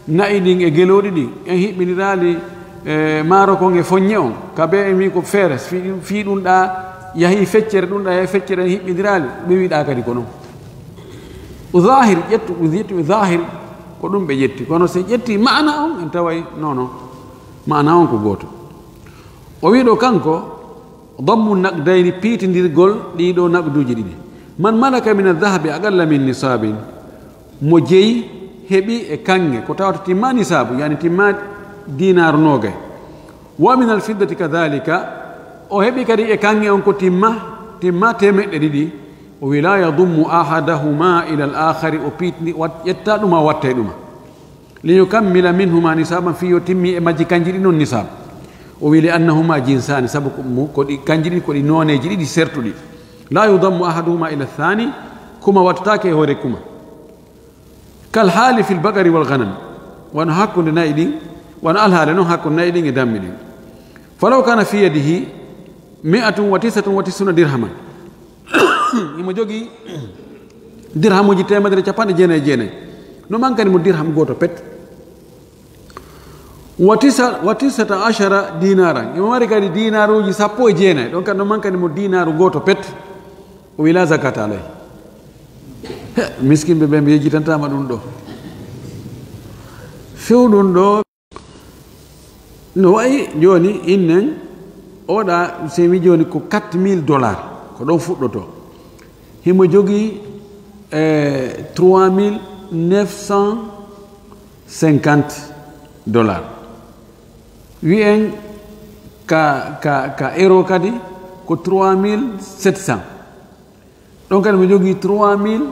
na'i ɗin e gelooɗi ɗin, en hiɓɓindiraali e maaro kon e foññe on, ka be en wi ko feere, fii, fii ɗum ɗa yahi feccere, ɗum ɗa yahi feccere, en hiɓɓindiraali, ɓe wiɗa kadi ko non. O zahir, ƴettu, o ƴetti o zahir, ko ɗum ɓe ƴetti. Kono si ƴetti maana on, en taway, non, non. Maana on ko gooto. O wiɗo kanko, dammu naqdayni, piitindirgol ɗiɗo naqduuji ɗiɗi. Man malaka min adh-dhahabi aqalla min nisabin, mo jeyi heɓi e kaŋŋe, ko tawata timma nisaabu, yani timma dinar noogay. Wa min al-fiddati kadhalika, o heɓi kadi e kaŋŋe on ko timma, timma teemeɗɗe ɗiɗi. O wi, la yadummu ahadahuma ila al-akhari, o piitni-, wat-, ƴetta ɗuma, watta e ɗuma. Li yukammila minhuma nisaban, fii yo timmi e majji kanji ɗi non nisab. O wi, li annahuma jinsani, sabu ko mu-, ko ɗi, kanji ɗi ko ɗi nooneeji ɗiɗi sertuɗi. La yudammu ahaduhuma ila thani, kuma wattataake e hoore kuma. Kal hali fil baqari wal ghanam, wano hakkunde na'i ɗin, wano alhaali non hakkunde na'i ɗin e dammi ɗin. Falaw kana fi yadihi mi'atun wa tis'atun wa tis'una dirhaman. Himo jogii dirhamuuji teemedere capanɗe jeenayi e jeenayi. No mankani mo dirham gooto pet. Wa tisa-, wa tisata ashara dinaran. Imo mari kadi dinaruuji sappo e jeenayi. Ɗon kadi no mankani mo dinaaru gooto pet. O wi la zakata alayhi. He, miskinɓe ɓe mi yejjitantaama ɗum ɗo. Few ɗum ɗo. No wayi jooni, innen, oɗa, so mi jooni ko quatre mille dollars. Ko ɗon fuɗɗoto. Himo jogii, eh, trois mille neuf cent cinquante dollars. Wiyen ka, ka, ka euro kadi ko trois mille sept cents. Ɗon kadi mo jogii trois mille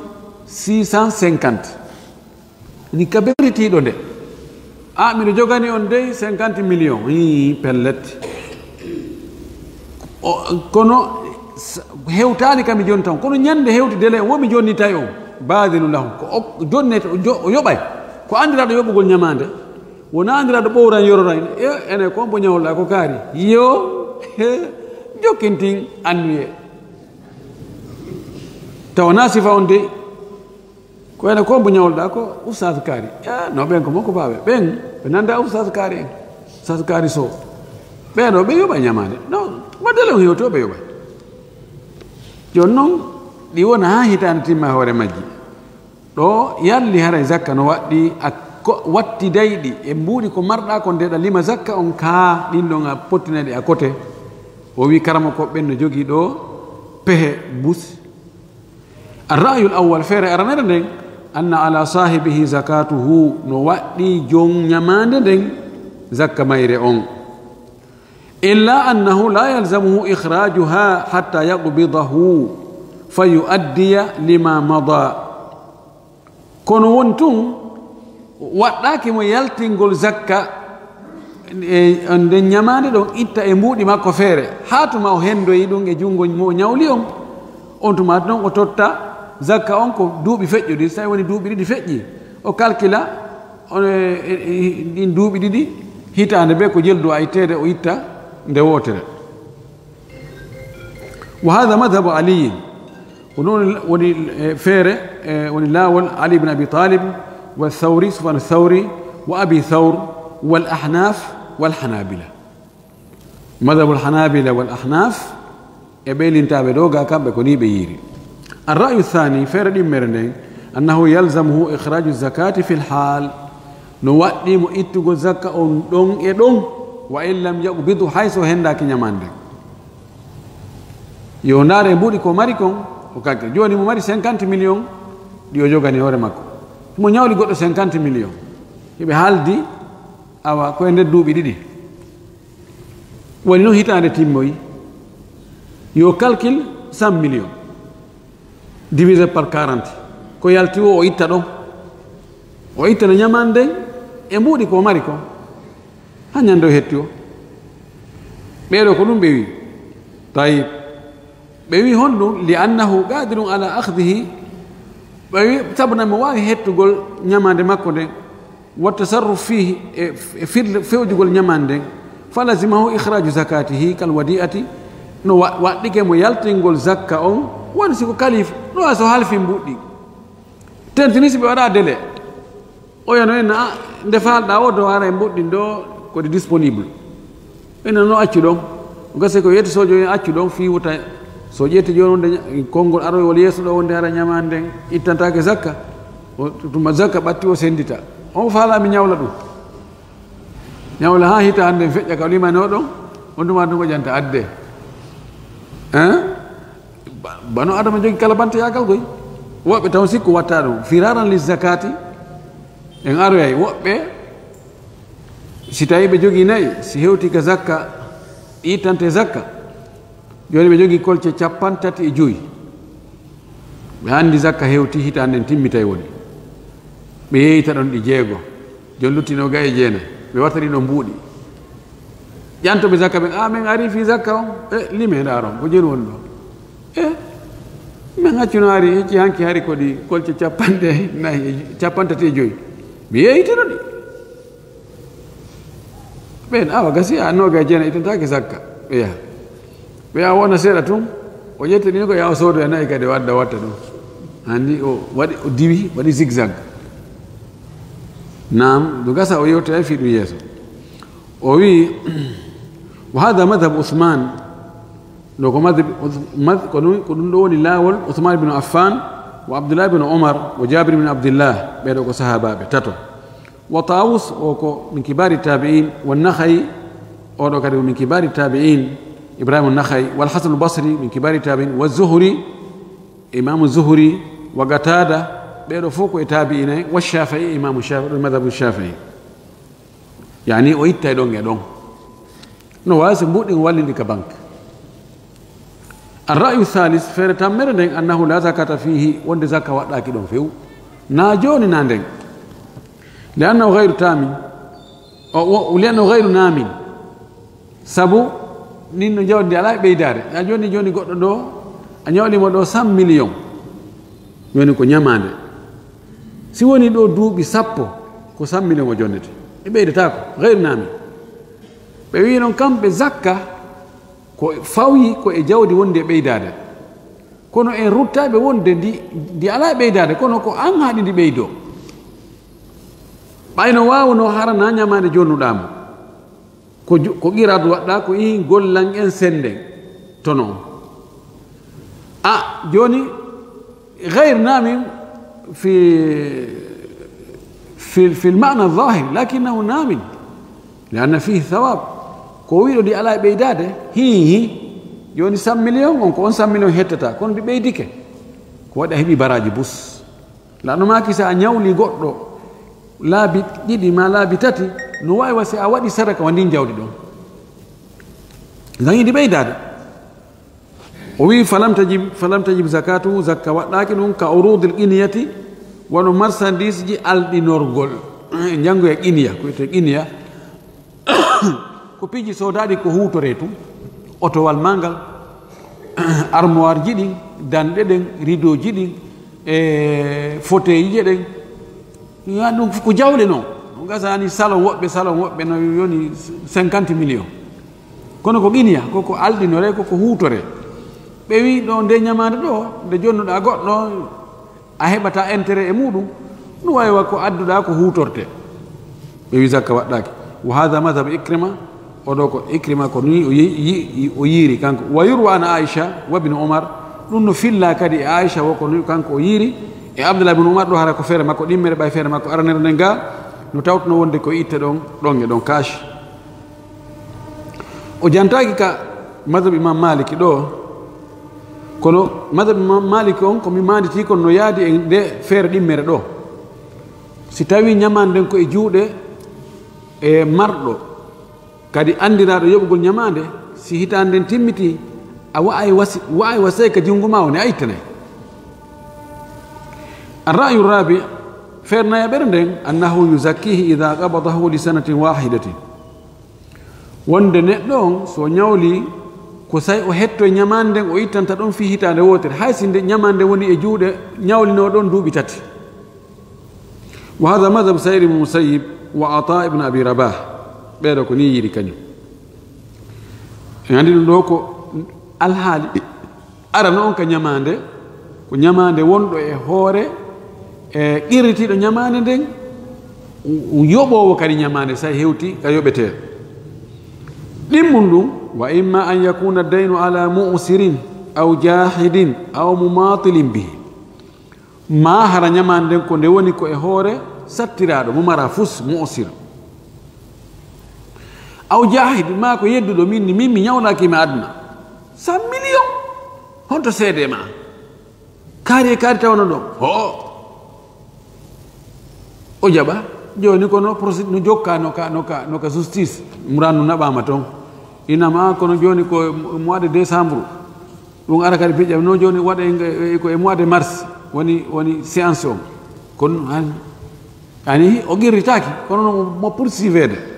six cent cinquante. Ni ka beritiiɗo nde. A, miɗo jogani on dey cinquante millions. Ii, pellet. O, kono s-, hewtaali kam e jooni tan. Kono ñande hewti dele, wo mi jonnitay on. Baadilu lahu. Ko o jonnete, o jo-, o yoɓay. Ko anndiraaɗo yoɓugol ñamaande. Wona anndiraaɗo ɓowran yororan. E, ene ko mbo ñawla ko kaari. Yo, he, jokkintin annuye. Tawa na sifa on dey. Ko ene ko mbo ñawluɗaa ko Oustaz Kaari. Eh, no ɓen ko makko baaɓe. Ɓen, ɓe nanda Oustaz Kaari en. Oustaz Kaari Sow. Ɓen ɗo, ɓe yoɓa ñamaande. No, waddele on hewti o ɓe yoɓa. Jooni noon, ɗi wona haa hitaande timma e hoore majji. Ɗo yalli haray zakka no waɗɗi a ko-, wattidayɗi e mbuuɗi ko marɗa kon ndeɗa lima zakka on kaa ɗin ɗon a pottinayɗi a kote. O wi karamoko ɓen no jogii ɗo pehe bus. Ar-ra'yul awwal, feere aranere nden, anna ala sahibihi zakatuhu, no waɗɗi jon ñamaande nden zakka mayre on. Illa annahu la yalzamuhu ikhrajuha hatta yaqbidahu fa yu'addiya lima mada. Kono won tun waɗɗaaki mo yaltingol zakka e, e nden ñamaande ɗon itta e mbuuɗi makko feere, haa tuma o hendoyi ɗum e junngo mo o ñawli on. On tuma ɗon o totta zakka on ko duuɓi feƴƴuɗi, so tawi woni duuɓi ɗiɗi feƴƴi, o kalkila on, e, e, e, ɗin duuɓi ɗiɗi, hitaande be ko jeldu a itteede o itta nde wootere. Wa hadha madhhabu Aliyin. Ko noon woni, eh, feere, eh, woni laawol Ali ibn Abi Talib, wa Thawri, Sufyan Thawri, wa Abi Thawr, wal Ahnaf, wal Hanabila. Madhhabul Hanabila wal Ahnaf, e ɓe lintaaɓe ɗo ga kamɓe ko ni ɓe yiiri. Ar-ra'yu thani, feere ɗimmere nden, annahu yalzamuhu ikhraju zakati fil hal. No waɗɗi mo ittugol zakka on ɗon e ɗon, wa in lam yaqbidu, hay so hendaaki ñamaande. Yo ndaare e mbuuɗi ko mari kon, o kalkil. Jooni mo mari cinquante millions, ɗi o jogani hoore makko. Mo ñawli goɗɗo cinquante millions. Hiɓe haaldi, awa, ko e nder duuɓi ɗiɗi. Woni noon hitaande timmoyi. Yo kalkil cent millions. Divisé par quarante. Ko yalti o, o itta ɗon. O ittana ñamaande nden e mbuuɗi ko mari kon. Haa ñande o hetti o. Ɓeeɗo ko ɗum ɓe wi. Tayib. Ɓe wi honɗum? Li annahu qadirun ala akhdihi. Ɓe wi sabu nan mo waawi hettugol ñamaande makko nden. Wa tasarruf fihi e, e fir-, fewjugol ñamaande nden. Fa lazimahu ikhraju zakatihi kal wadi'ati. No wa-, waɗɗike mo yaltingol zakka on. Woni si ko kalifa. No wa so halfi mbuuɗi. Tentini si ɓe waɗa délai. Oya no en, a, nde faalɗaa o do ara e mbuuɗi ɗin ɗo ko ɗi disponible. Ina no accu ɗon. Gasa ko yetti sojo en accu ɗon fii wuta. So ƴetti jooni wonde ña-, konngol aroy wol yeeso ɗo wonde ara ñamaande nden ittantaake zakka. O, tuma zakka ɓatti o sendita. On faala mi ñawla ɗum. Ñawla haa hitaande nden feƴƴa ka limano ɗon. On tuma ɗum o ƴanta adde. Hein? Ba-, bano Adama jogi kala banteyaagal koy. Woɓɓe taw sikku watta ɗum. Firaran li zakati. En aroyay woɓɓe, si tawi ɓe jogii nayi, si hewti ka zakka, ittante zakka. Jooni ɓe jogii kolce cappanɗe tati e joyi. Ɓe anndi zakka hewti hitaande nden timmitay woni. Ɓe yeeyita ɗon ɗi jeego. Jooni lutti noogay e jeenay. Ɓe warta ɗi ɗon mbuuɗi. Ƴantoɓe zakka ɓen, "A, men ari fii zakka on?" E, lime ndaaron, ko jooni woni ɗo. E, men accuno ari, hecci hanki hari ko ɗi kolce cappanɗe nayi, cappanɗe tati e joyi. Mi yeeyitino ɗi. Ɓen, awa, gasi, a, nooga e jeenay ittantaake zakka. Ɓe yaha. Ɓe yaha wona seeɗa tun, o ƴetta ɗin ko yaha o soodoya nayi kadi o adda watta ɗum. Anndi o waɗi, o diwi, waɗi zigzag. Naam, ɗum gasa o yewtoya fii ɗum yeeso. O wi, wa hada madhab Uthman, ɗo ko madhab Uth-, madh-, ko ɗum, ko ɗum ɗo woni laawol Uthman ibn Affan, wa Abdullah ibn Umar, wa Jabir ibn Abdillah, ɓeɗo ko sahabaɓe tato. Wa Tawus, o ko min kibari tabi'in, wa Nakha'i, oɗo kadi ko min kibari tabi'in, Ibrahim Nakha'i, wal Hasan al-Basri, min kibari tabi'in, wa Zuhri, Imamu Zuhri, wa Qatada, ɓeɗo fof ko e tabi'ina en, wa Shafi'i, Imamu Shafi'i, ɗo madhabu Shafi'i. Yani o itta e ɗon e ɗon. No waawi so mbuɗi wallidi ka banque. Ar-ra'yu thalith, feere tammere nden, annahu la zakata fihi, wonde zakka waɗɗaaki ɗon few. Na jooni na nden. Li annahu ghayru tamin. O, o, li annahu ghayru namin. Sabu nin no jawdi ndi alaa e ɓeydaade. Ya jooni, jooni goɗɗo ɗo, a ñawlimo ɗo cent millions. Jooni ko ñamaande. Si woni ɗo duuɓi sappo, ko cent millions o jonnete. Ɓe ɓeydataako, ghayru namin. Ɓe wi noon kamɓe zakka, ko fawyi ko e jawdi wondi e ɓeydaade. Kono en ruttaaɓe wonde ndi, ndi alaa e ɓeydaade, kono ko an haɗi ndi ɓeydoo. Ɓayno waawno hara na ñamaande jonnuɗaa mo. Ko ju-, ko qiraad waɗɗaa, ko ihin gollan en sennden tono on. A, jooni, ghayr namin fi, fi, fi l-ma'na zahir, lakinnahu namin, li anna fihi thawab. Ko wiɗo ndi alaa e ɓeydaade, hi, hi. Jooni cent millions, on ko on cent millions hettata, kono ndi ɓeydike. Ko waɗi a heɓi baraaji bus. Laɗno maaki, so a ñawli goɗɗo laabi ɗiɗi ma laabi tati, no waawi wa si a waɗi sadaka wa ndin jawdi ɗon. Ngam yiɗi ɓeydaade. O wi, "Falam tajib, falam tajib zakatu, zakka waɗɗaaki ɗum, ka urudil qiniyati, wano marchandise ji alɗinorgol." En janngo e qiniya, ko wiyetee qiniya. Ko piiji soodaaɗi ko huutoree tun. Otowal maa ngal, armoire ji ɗin, danɗe ɗen, rideau ji ɗin, e fauteuil ji ɗen. Ya ɗum ko jawle non. Ɗum gasani salon woɓɓe, salon woɓɓe no yoni cinquante millions. Kono ko qiniya, ko ko alɗinoree, ko ko huutoree. Ɓe wi ɗo nde ñamaande ɗo, nde jonnuɗaa goɗɗo, a heɓata intérêt e muɗum, no waawi wa ko adduɗaa ko huutortee. Ɓe wi zakka waɗɗaaki. Wa hadha madhhab Ikrima, o ɗo ko Ikrima ko ni o yi-, yi-, o yiiri kanko. Wa yurwa an Aisha wa ibn Umar, ɗum no filla kadi e Aisha wo ko ni kanko o yiiri, e Abdullah ibn Umar ɗo hara ko feere makko ɗimmere ɓay feere makko aranere nden ga, no tawtuno wonde ko itta ɗon, ɗon e ɗon kaashi. O jantaaki ka madhhab Imam Maliki ɗo, kono madhhab Imam Maliki on ko mi maanditi kon no yaadi e nde feere ɗimmere ɗo. Si tawi ñamaande nden ko e juuɗe e marɗo, kadi anndiraaɗo yoɓugol ñamaande, si hitaande nden timmiti, a wa'ay wasi-, wa'ay wasay ka junngo ma woni a ittanay. Ar-ra'yu rabi, feere nayaɓere nden, annahu yuzakkihi idha qabadahu li sanatin wahidatin. Wonde neɗɗo on, so o ñawli, ko say o hetto e ñamaande nden, o ittanta ɗon fii hitaande wootere, hay si nde ñamaande woni e juuɗe ñawlinoo ɗon duuɓi tati. Wa hadha madhhab Sayyid ibn Musayyib wa Ata ibn Abi Rabah. Ɓeeɗo ko ni yiɗi kañum. En anndi ɗum ɗo ko alhaali arano on ka ñamaande, ko ñamaande wonɗo e hoore, e qirritiiɗo ñamaande nden, yoɓoowo kadi ñamaande, so a hewti ka yoɓetee. Ɗimmun ɗum, wa imma an yakuna daynu ala mu'sirin, aw jahidin, aw mumatilin bihi. Ma hara ñamaande nden ko nde woni ko e hoore sattiraaɗo, mo mara fus, mu'sir. Aw jahid, ma ko yedduɗo min, min mi ñawlaaki mi aduna. Cent millions? Honto seede ma? Kaari e kaari tawano ɗon. Ho! O jaɓa. Jooni kono procédure no jokka no ka, no ka, no ka justice. Muran no naɓaama ton. Inama kono jooni ko mois de décembre. Ɗum ara kadi piƴƴam no jooni waɗa e, e, ko e mois de mars woni, woni séance on. Kono han-, ani o qirritaaki, kono no mo poursuivede.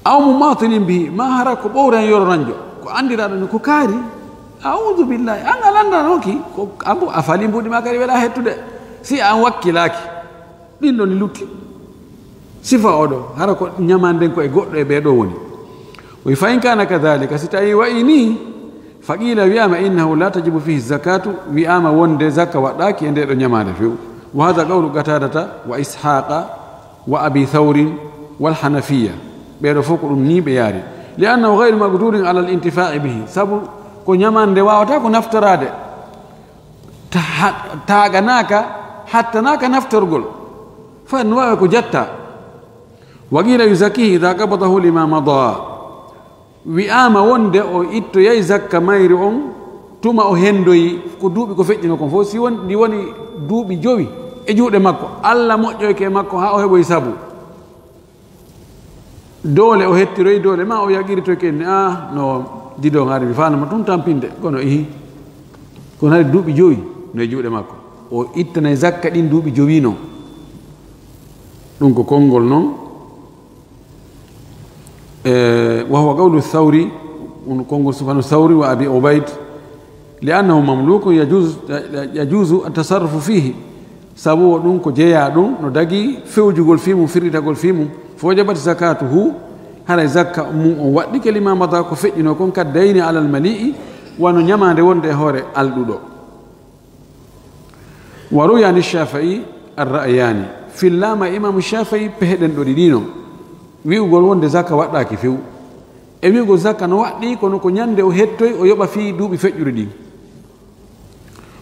Aw mumatilin bihi, ma hara ko ɓowren yoro ranjo, ko anndiraaɗo ni ko kaari. A'udhu billahi, an a lanndanoki, ko ambo a fali mbuɗi ma kadi wela hettude. Si an wakkilaaki, ɗin ɗon lutti. Sifa oɗo, hara ko ñamaande nden ko e goɗɗo e ɓee ɗo woni. O wi, fa in kana kadhalika, si tawi wayi ni, fa qila, wi'ama, innahu la tajibu fihi zakatu, wi'ama wonde zakka waɗɗaaki e nde ɗo ñamaande few. Wa hadha qawlu Qatadata wa Ishaqa wa Abi Thawrin والحنفية. Ɓeeɗo fof ko ɗum nii ɓe yaari. لأنه غير مقدور على الانتفاع به. Sabu ko ñamaande nde waawataa ko naftoraade. Ta-, ha-, taaganaa ka, hattanaa ka naftorgol. Faa no waawi ko jatta. وقيل يزكيه إذا قبضه لما مضى. Wi'aama wonde o ittoyay zakka mayri on tuma o hendoyi ko duuɓi ko feƴƴinoo kon fof, si won, ɗi woni duuɓi jowi e juuɗe makko, Alla moƴƴoyke e makko haa o heɓoyi sabu. Doole o hettiroyi doole, ma o yaqirii to kenne, "Ah, no, didon hari mi faanama tun tampinde, kono ihi, kono hari duuɓi jowi no e juuɗe makko." O ittanay zakka ɗin duuɓi jowi non. Ɗum ko konngol non. Eh, وهو قول الثوري, on konngol Sufyanu Thawri وأبي عبيد، لأنه مملوك يجوز، يجوز التصرف فيه. Sabu o ɗum ko jeyaa ɗum, no dagii fewjugol fii mum, firlitagol fii mum. فوجبت زكاته, haray zakka mum on waɗɗike لما مضى ko feƴƴinoo kon كالدين على المليء, wano ñamaande wonde e hoore alɗuɗo. وروي عن الشافعي الرأيان. Fillaama e Imaamu Shaafi'i pehe ɗen ɗo ɗiɗi non. Wi'ugol wonde zakka waɗɗaaki few. E wi'ugol zakka no waɗɗii, kono ko ñande o hettoy, o yoɓa fii duuɓi feƴƴuɗi ɗin.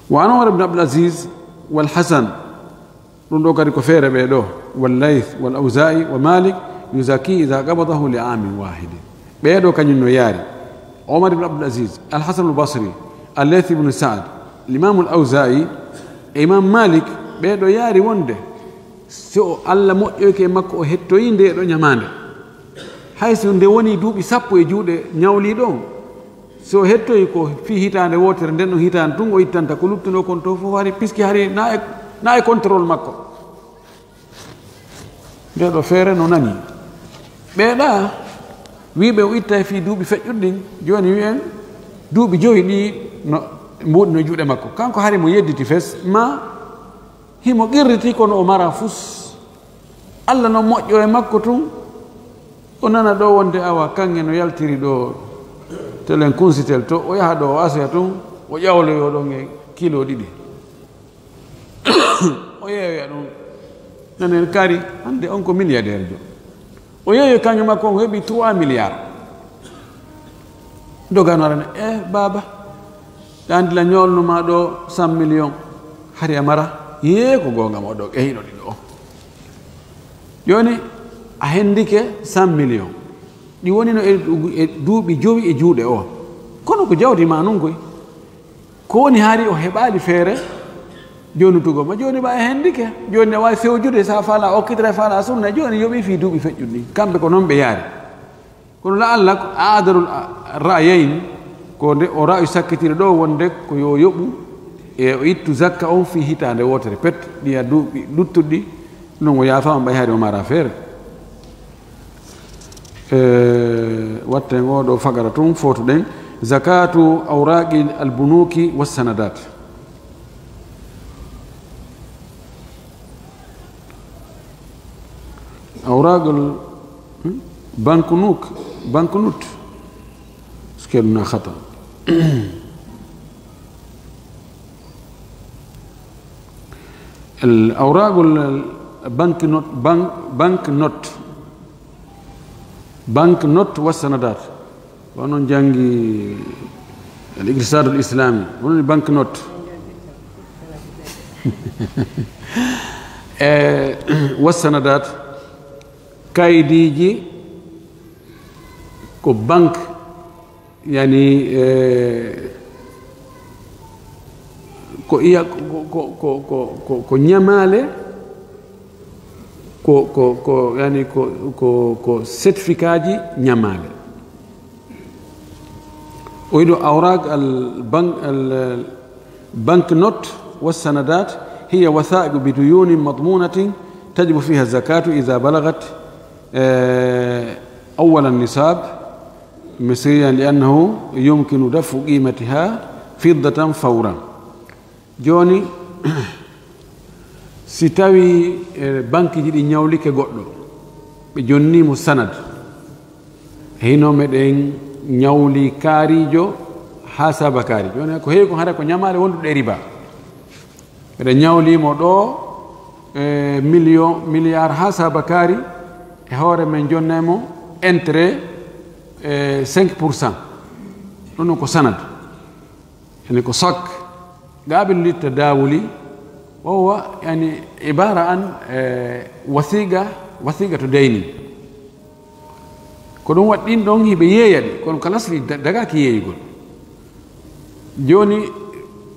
وعن عمر بن عبد العزيز والحسن. Ɗum ɗo kadi ko feere ɓee ɗo. والليث والأوزاعي ومالك يزكي إذا قبضه لعام واحد. Ɓee ɗo kañum no yaari. Omar ibn Abdul Aziz, Al Hasan al Basri, Al Layth ibn Sa'd, Al Imam Al Awza'i, e Imam Malik, ɓee ɗo yaari wonde so Alla moƴƴoyke e makko o hettoyi ndee ɗo ñamaande. Hay so nde woni duuɓi sappo e juuɗe ñawliiɗo on, so o hettoyi ko fii hitaande wootere, nden ɗon hitaande tun o ittanta ko luttunoo kon to fof, hari piski hari na e, na e contrôle makko. Nde ɗo feere no nani. Ɓeeɗa wiiɓe o ittay fii duuɓi feƴƴuɗi ɗin, jooni wi'en duuɓi joyi ɗi no mbuuɗi no juuɗe makko. Kanko hari mo yedditi fes, ma himo qirriti kono o mara fus. Alla no moƴƴo e makko tun. O nana ɗo wonde awa kaŋŋe no yaltiri ɗo telen kunsitel to, o yaha ɗo o asoya tun, o ƴawloyo ɗon e kilo ɗiɗi. O yeeyoya ɗum. Nanen kari, hannde on ko milliardaire jo. O yeeyoyi kañum makko on, o heɓi trois milliards. Dogano arana, "Eh, baaba, ɗa anndi la ñoolnoma ɗo cent millions. Hari a mara?" "Yee, ko goonga mo ɗo, ƴehino ɗi ɗo." Jooni, a hendike cent millions. Ɗi woni no e, e duuɓi jowi e juuɗe o. Kono ko jawdi ma nun koy. Ko woni hari o heɓaali feere jonnutugo ma? Jooni ɓa e hendike. Jooni ne waawi fewjude sa faala okkitira e faala sunna. Jooni yoɓi fii duuɓi feƴƴuɗi ɗin. Kamɓe ko non ɓe yaari. Kono la Allah ko aadarul ra'yayn, ko nde o ra'yu sakkitiri ɗo wonde ko yo yoɓu e o ittu zakka on fii hitaande wootere pet, ɗiya duuɓi luttuɗi, non o yaafaama ɓay hari o mara feere. Eh, watten oo ɗoo fagara tun, footuɗen. Zakatu awraqi albunuki wassanadat. Awraqul, hmm? Banknuk, banknut. Est-ce que ɗum na khata? Al-, awraqul bank not, bank, bank not. Bank not wa sanadat. Wa non jangi al-iqtisadul islami. Wa non bank not. Eh, wa sanadat. Kaydiji ko bank, yani, eh, ko iya, ko, ko, ko ñamaale, ko, ko, ko, yani, ko, ko, ko certificat ji ñamaale. O wiɗo awraq al bank, al, Bank note والسندات هي وثائق بديون مضمونة تجب فيها الزكاة إذا بلغت، آه، أولا النصاب مصريا لأنه يمكن دفع قيمتها فضة فورا. Jooni, si tawi, eh, banque ji ɗi ñawlike goɗɗo, ɓe jonni mo sanad, hino meɗen ñawli kaarijo haa saaba kaari. Jooni ko heewi kon hara ko ñamaale wonduɗe e riba. Meɗen ñawli mo ɗo, e million, milliard haa saaba kaari, E hoore men jonnay mo intérêt, eh, cinq pour cent. Ɗum ko sanad. Ene ko sak. Qaabiliyyu tadaawuli, wa huwa, yani, ibaara an, eh, wasiiqa, wasiiqatu dayni. Ko ɗum waɗi ɗin ɗon hiɓe yeeya ɗi, kono kala si da-, dagaaki yeeyugol. Jooni,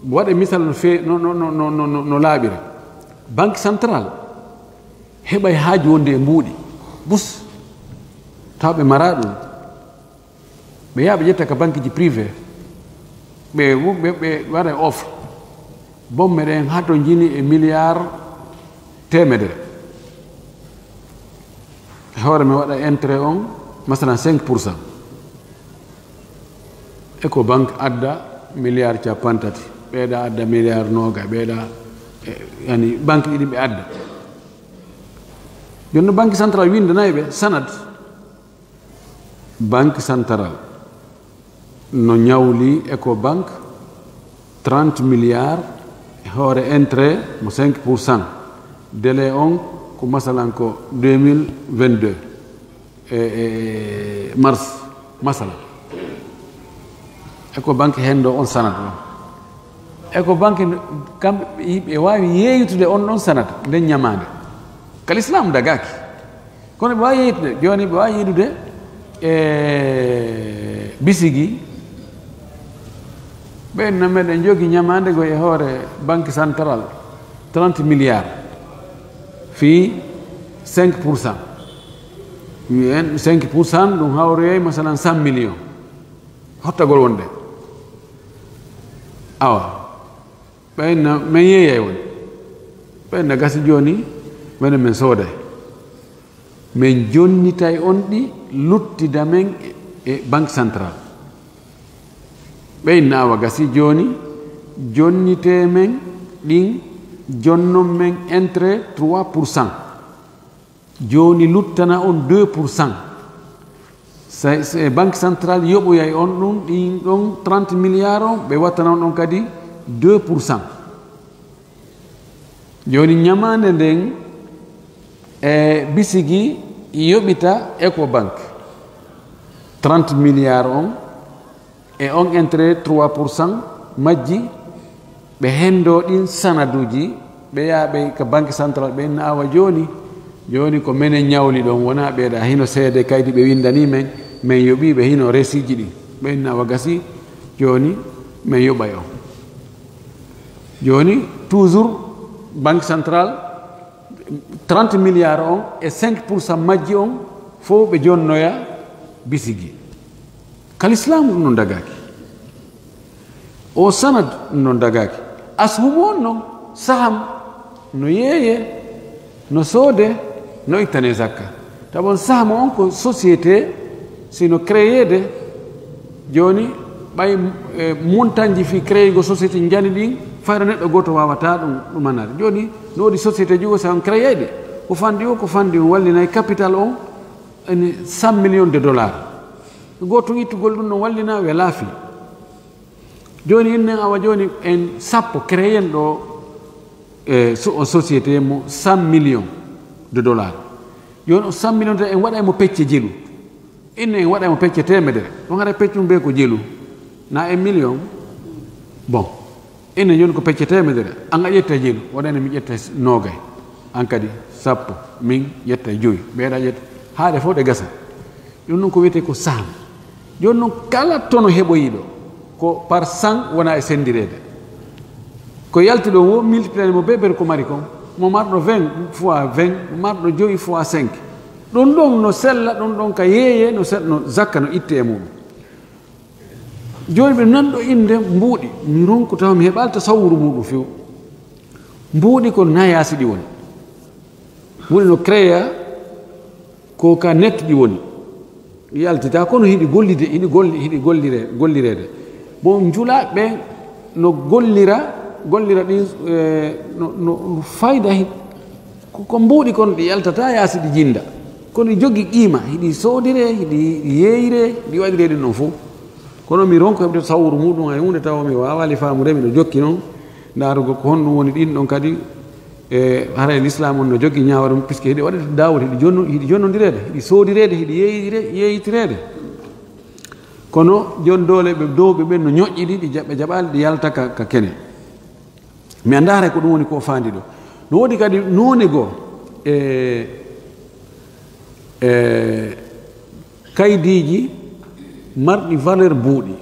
waɗe misal no fe-, no, no laaɓira. Banque centrale heɓay haaju wonde e mbuuɗi, bus, taw ɓe mara ɗum. Ɓe yaha ɓe ƴetta ka banque ji privé, ɓe, ɓe, ɓe waɗa offre. Bomme ɗen hato jini e milliard teemedere. E hoore men waɗa intérêt on, masalan, cinq pour cent. Ecobank adda milliard cappanɗe tati, ɓeeɗa adda milliard nooga, ɓeeɗa, eh, yani, banque ɗiɗi ɓe adda. Jooni no banque centrale windanay ɓe sanad. Banque centrale no ñawli Ecobank trente milliards e hoore intérêt mo cinq pour cent. Délai on ko masalan ko deux mille vingt-deux e, e mars, masalan. Ecobank hendo on sanad on. Ecobank kam, ɓe waawi yeeyutude on ɗon sanad, nden ñamaande. Ka Lislaam dagaaki. Kono ɓe waawi yeeytude, jooni ɓe waawi yiidude e bisigi. Ɓe no meɗen jogi ñamaande go e hoore banque centrale, trente milliards. Fii cinq pour cent. Wiyen cinq pour cent, ɗum hawroyay, masalan, cent millions. Hottagol wonde. Awa. Ɓen na men yeeyay woni. Ɓen na gasi jooni, menen men sooday. Men jonnitay on ɗi luttida men e, e Banque Centrale. Ɓen na awa gasi jooni, jonnitee men ɗin, jonnon men intérêt trois pour cent. Jooni luttana on deux pour cent. Sa, sa Banque Centrale yoɓoyay on ɗum, ɗin ɗon trente milliards on, ɓe wattana on ɗon kadi deux pour cent. Jooni ñamaande nden e bisigi yoɓita Ecobank. Trente milliards on, e on intérêt trois pour cent majji, ɓe hendoo ɗin sanaduuji, ɓe yaha ɓe ka Banque Centrale, ɓe inna awa jooni, jooni ko menen ñawli ɗon, wonaa ɓeeɗa, hino seede kaydi ɓe windanii men, men yoɓii ɓe, hino resiiji ɗin. Ɓe inna awa gasi, jooni men yoɓay on. Jooni, toujours, Banque Centrale, trente milliards on e cinq pour cent majji on, fof ɓe jonnoya bisigi. Ka Lislaamu ɗum non dagaaki. O sanad ɗum non dagaaki. Ashumu on non, saham, no yeeye, no soode, no ittane zakka. Taw on saham on ko société, si no créeede, jooni ɓay, eh, montanji fii créeygo société njani ɗin, fayra neɗɗo gooto waawata ɗum, ɗum annaade. Jooni, no woodi société ji o, si on créeyde, ko fanɗi o, ko fanɗi o, wallinay capital on, en cent millions de dollars. Gooto ittugol ɗum no wallina, we laafi. Jooni, innen awa jooni en sappo, créeyen ɗo, eh, so, on société mo cent millions de dollars. Jooni, o cent millions de, en waɗay mo pecce jelu. Inne en waɗay mo pecce teemedere. Ɗum haray pecce mum bee ko jelu. Na en million. Bon. Inne jooni ko pecce teemedere. An a ƴetta jelu. Waɗane mi ƴetta noogay. An kadi sappo. Min ƴetta joyi. Ɓeeɗa ƴetta. Haade fof ɗe gasa. Ɗum ɗum ko wiyetee ko saham. Jooni noon kala tono heɓoyiiɗo ko par cent wona e senndireede. Ko yalti ɗon o multiplier mo bee bere ko mari kon. Mo marɗo vingt fois vingt, mo marɗo joyi fois cinq. Ɗum ɗon no sella, ɗum ɗon ka yeeye, no sel-, no zakka no itte e muɗum. Jooni ɓe nanɗo innde mbuuɗi, mi ronku tawa mi heɓaali tasawuru muɗum few. Mbuuɗi ko nayaasi ɗi woni. Woni no créer ko ka net ɗi woni. Ɗi yaltita kono hiɗi gollide, hiɗi golli-, hiɗi gollire-, gollireede. Bon, njulaaɓe ɓen no gollira, gollira ɗin, eh, no, no, no fayda hi-, ko, ko mbuuɗi kono ɗi yaltata yaasi ɗi jinda. Kono ɗi jogii qiima, hiɗi soodire, hiɗi, hiɗi yeeyire, hiɗi waɗire ɗin ɗon fof. Kono mi ronko heɓde tasawuru muɗum hay huunde tawa mi waawaali faamude, miɗo jokki noon ndaarugol ko honɗum woni ɗin ɗon kadi E haray l'islam on no jogii ñaawre mum, puisque hiɗi waɗa daawol, hiɗi jonno-, hiɗi jonnondireede, hiɗi soodireede, hiɗi yeeyire-, yeeyitireede. Kono jon doole ɓe dowɓe ɓen no ñoƴƴi ɗi, ɗi jaɓ-, ɓe jaɓaali, ɗi yalta ka, ka kene. Mi anndaa haray ko ɗum woni ko o faandi ɗo. No woodi kadi noone goo e, e kaydiiji marɗi valeur buuɗi.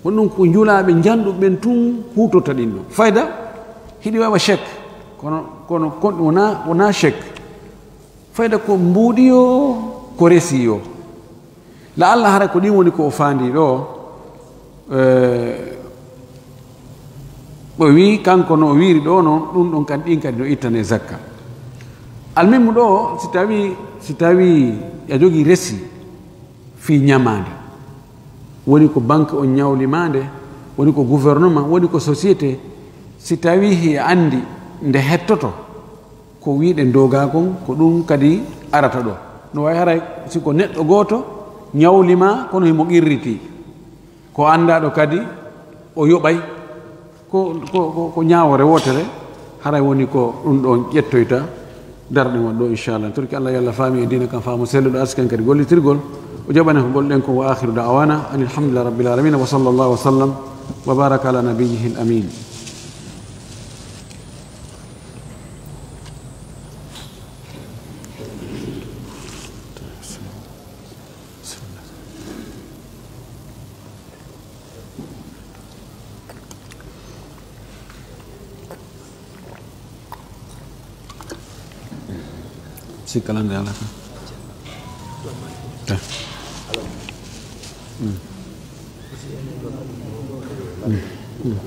Ko ɗum ko njulaaɓe njanɗu ɓen tun huutorta ɗin ɗon. Fayda, hiɗi wawa chèque, kono, kono, kono wona, wona chèque. Fayda ko mbuuɗi yo, ko resi yo. La Allah hara ko ɗin woni ko o faandi ɗo, eh, o wi kanko no o wiiri ɗo non, ɗum ɗon kan ɗin kadi no ittane zakka. Almuhimmu ɗo, si tawi, si tawi a jogii resi fii ñamaande, woni ko banque on ñawlimaande, woni ko gouvernement, woni ko société, si tawi hiya anndi nde hettoto, ko wiiɗen doga kon, ko ɗum kadi arata ɗo. No wayi haray si ko neɗɗo gooto ñawli ma, kono himo qirriti. Ko anndaaɗo kadi, o yoɓay. Ko, ko, ko, ko ñaawoore wootere, haray woni ko ɗum ɗon ƴettoyta darɗe mon ɗo, inchallah. Torki Allah, yo Allah faami e diina kan faamu selluɗo, arsiken kadi gollitirgol. O jaɓanen ko golɗen ko. Wa akhiru da'wana anil hamdulillahi rabbil alamin. Wa sallallahu wa sallam wa baraka ala nabiyyihi al amin. Sikka lan de ala ka. Ta. Mm. Mm. Mm.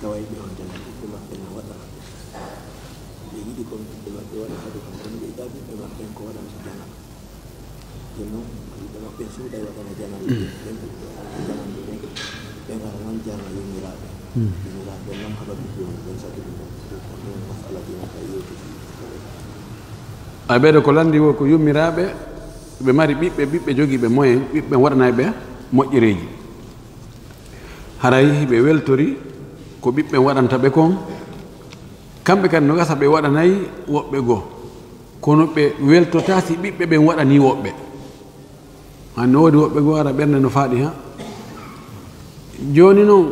Tawa ɓe on jana ɓiɓɓe maɓɓe na waɗa. Ɓe yiɗi kon ɓiɓɓe maɓɓe waɗa haɗu kon, kono ɓe yiɗa ɓiɓɓe maɓɓe ko waɗanta jana. Jooni non, ɓiɓɓe maɓɓe suuɗa waɗana jana. Mm. Ɓen ɓiɓɓe waɗana jana ɓen. Ɓen ara non jana yummiraaɓe. Mm. Yummiraaɓe non haɗa ɓiɓɓe maɓɓe ɓen saki ɗum. Ko ɗum masala ɗin ka yewti. A ɓeɗo ko landi wo ko yummiraaɓe, ɓe mari ɓiɓɓe, ɓiɓɓe jogiiɓe moyen, ɓiɓɓe waɗanay ɓe moƴƴereeji. Haray ɓe weltori ko ɓiɓɓe waɗanta ɓe kon. Kamɓe kadi no gasa ɓe waɗanay woɓɓe goo. Kono ɓe weltotaa si ɓiɓɓe ɓen waɗanii woɓɓe. An no woodi woɓɓe goo ara ɓernde no faaɗi ha. Jooni non,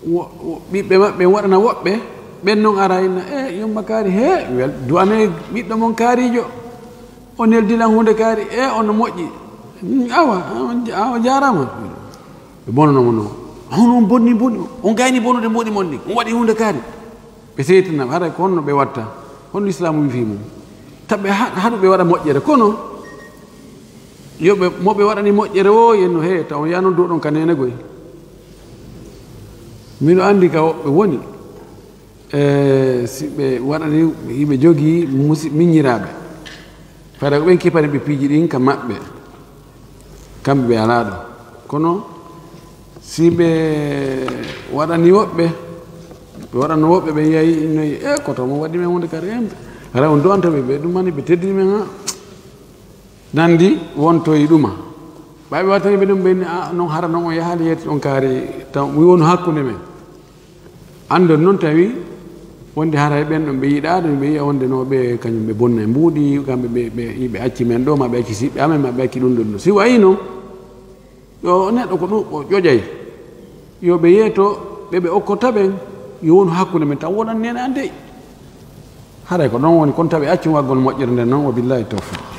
wo-, wo-, ɓiɓɓe maɓɓe waɗana woɓɓe, ɓen non ara inna, "E, yumma kaari, he, wel, du'anee ɓiɗɗo mon kaariijo. O neldi lan huunde kaari, e, on no moƴƴi. Mm, awa, on ja-, awa, jaaraama." Ɓe bonano mo non. "Hono on bonni, bonni, on gayni bonude mboɗi mon ni, on waɗi huunde kaari." Ɓe seytina, haray ko honno ɓe watta? Honno Islaamu wi fii mum? Taɓe ha-, haɗu ɓe waɗa moƴƴere, kono yo ɓe, mo ɓe waɗani moƴƴere o, yenno he, taw on yanon dow ɗon ka nene goy. Miɗo anndi ka woɓɓe woni, e, si ɓe waɗani, hiɓe jogii musi-, miññiraaɓe. Fayda ko ɓen kipani ɓe piiji ɗin ka maɓɓe. Kamɓe ɓe alaa ɗo. Kono si ɓe waɗani woɓɓe, ɓe waɗano woɓɓe, ɓe yahi innoyi, "E, koto mo waɗi men huunde kadi, en." Hara on du'anta ɓe, ɓe ɗumani, ɓe teddini men, ha. Nandi wontoyi ɗuma. Ɓay ɓe wattani ɓe ɗum, ɓe inni, "A, non hara non on yahaali yetti on kaari, taw mi wonu hakkunde men." Anndon noon tawi wonde haray ɓen ɗon ɓe yiɗaa ɗum, ɓe yi'a wonde no ɓe kañum ɓe bonna e mbuuɗi, kamɓe ɓe, ɓe, ɓe acci men ɗo, ma ɓe acci siɓɓe amen, ma ɓe acci ɗum ɗon ɗo. Si wayi noon, yo neɗɗo ko ɗum o ƴoƴay, yo ɓe yeeto ɓe ɓe okkota ɓen, yo wonu hakkunde men, taw wonan nene an dey. Haray ko ɗon woni, kon tawi acci waggol moƴƴere nden noon, wa billahi tawfiq.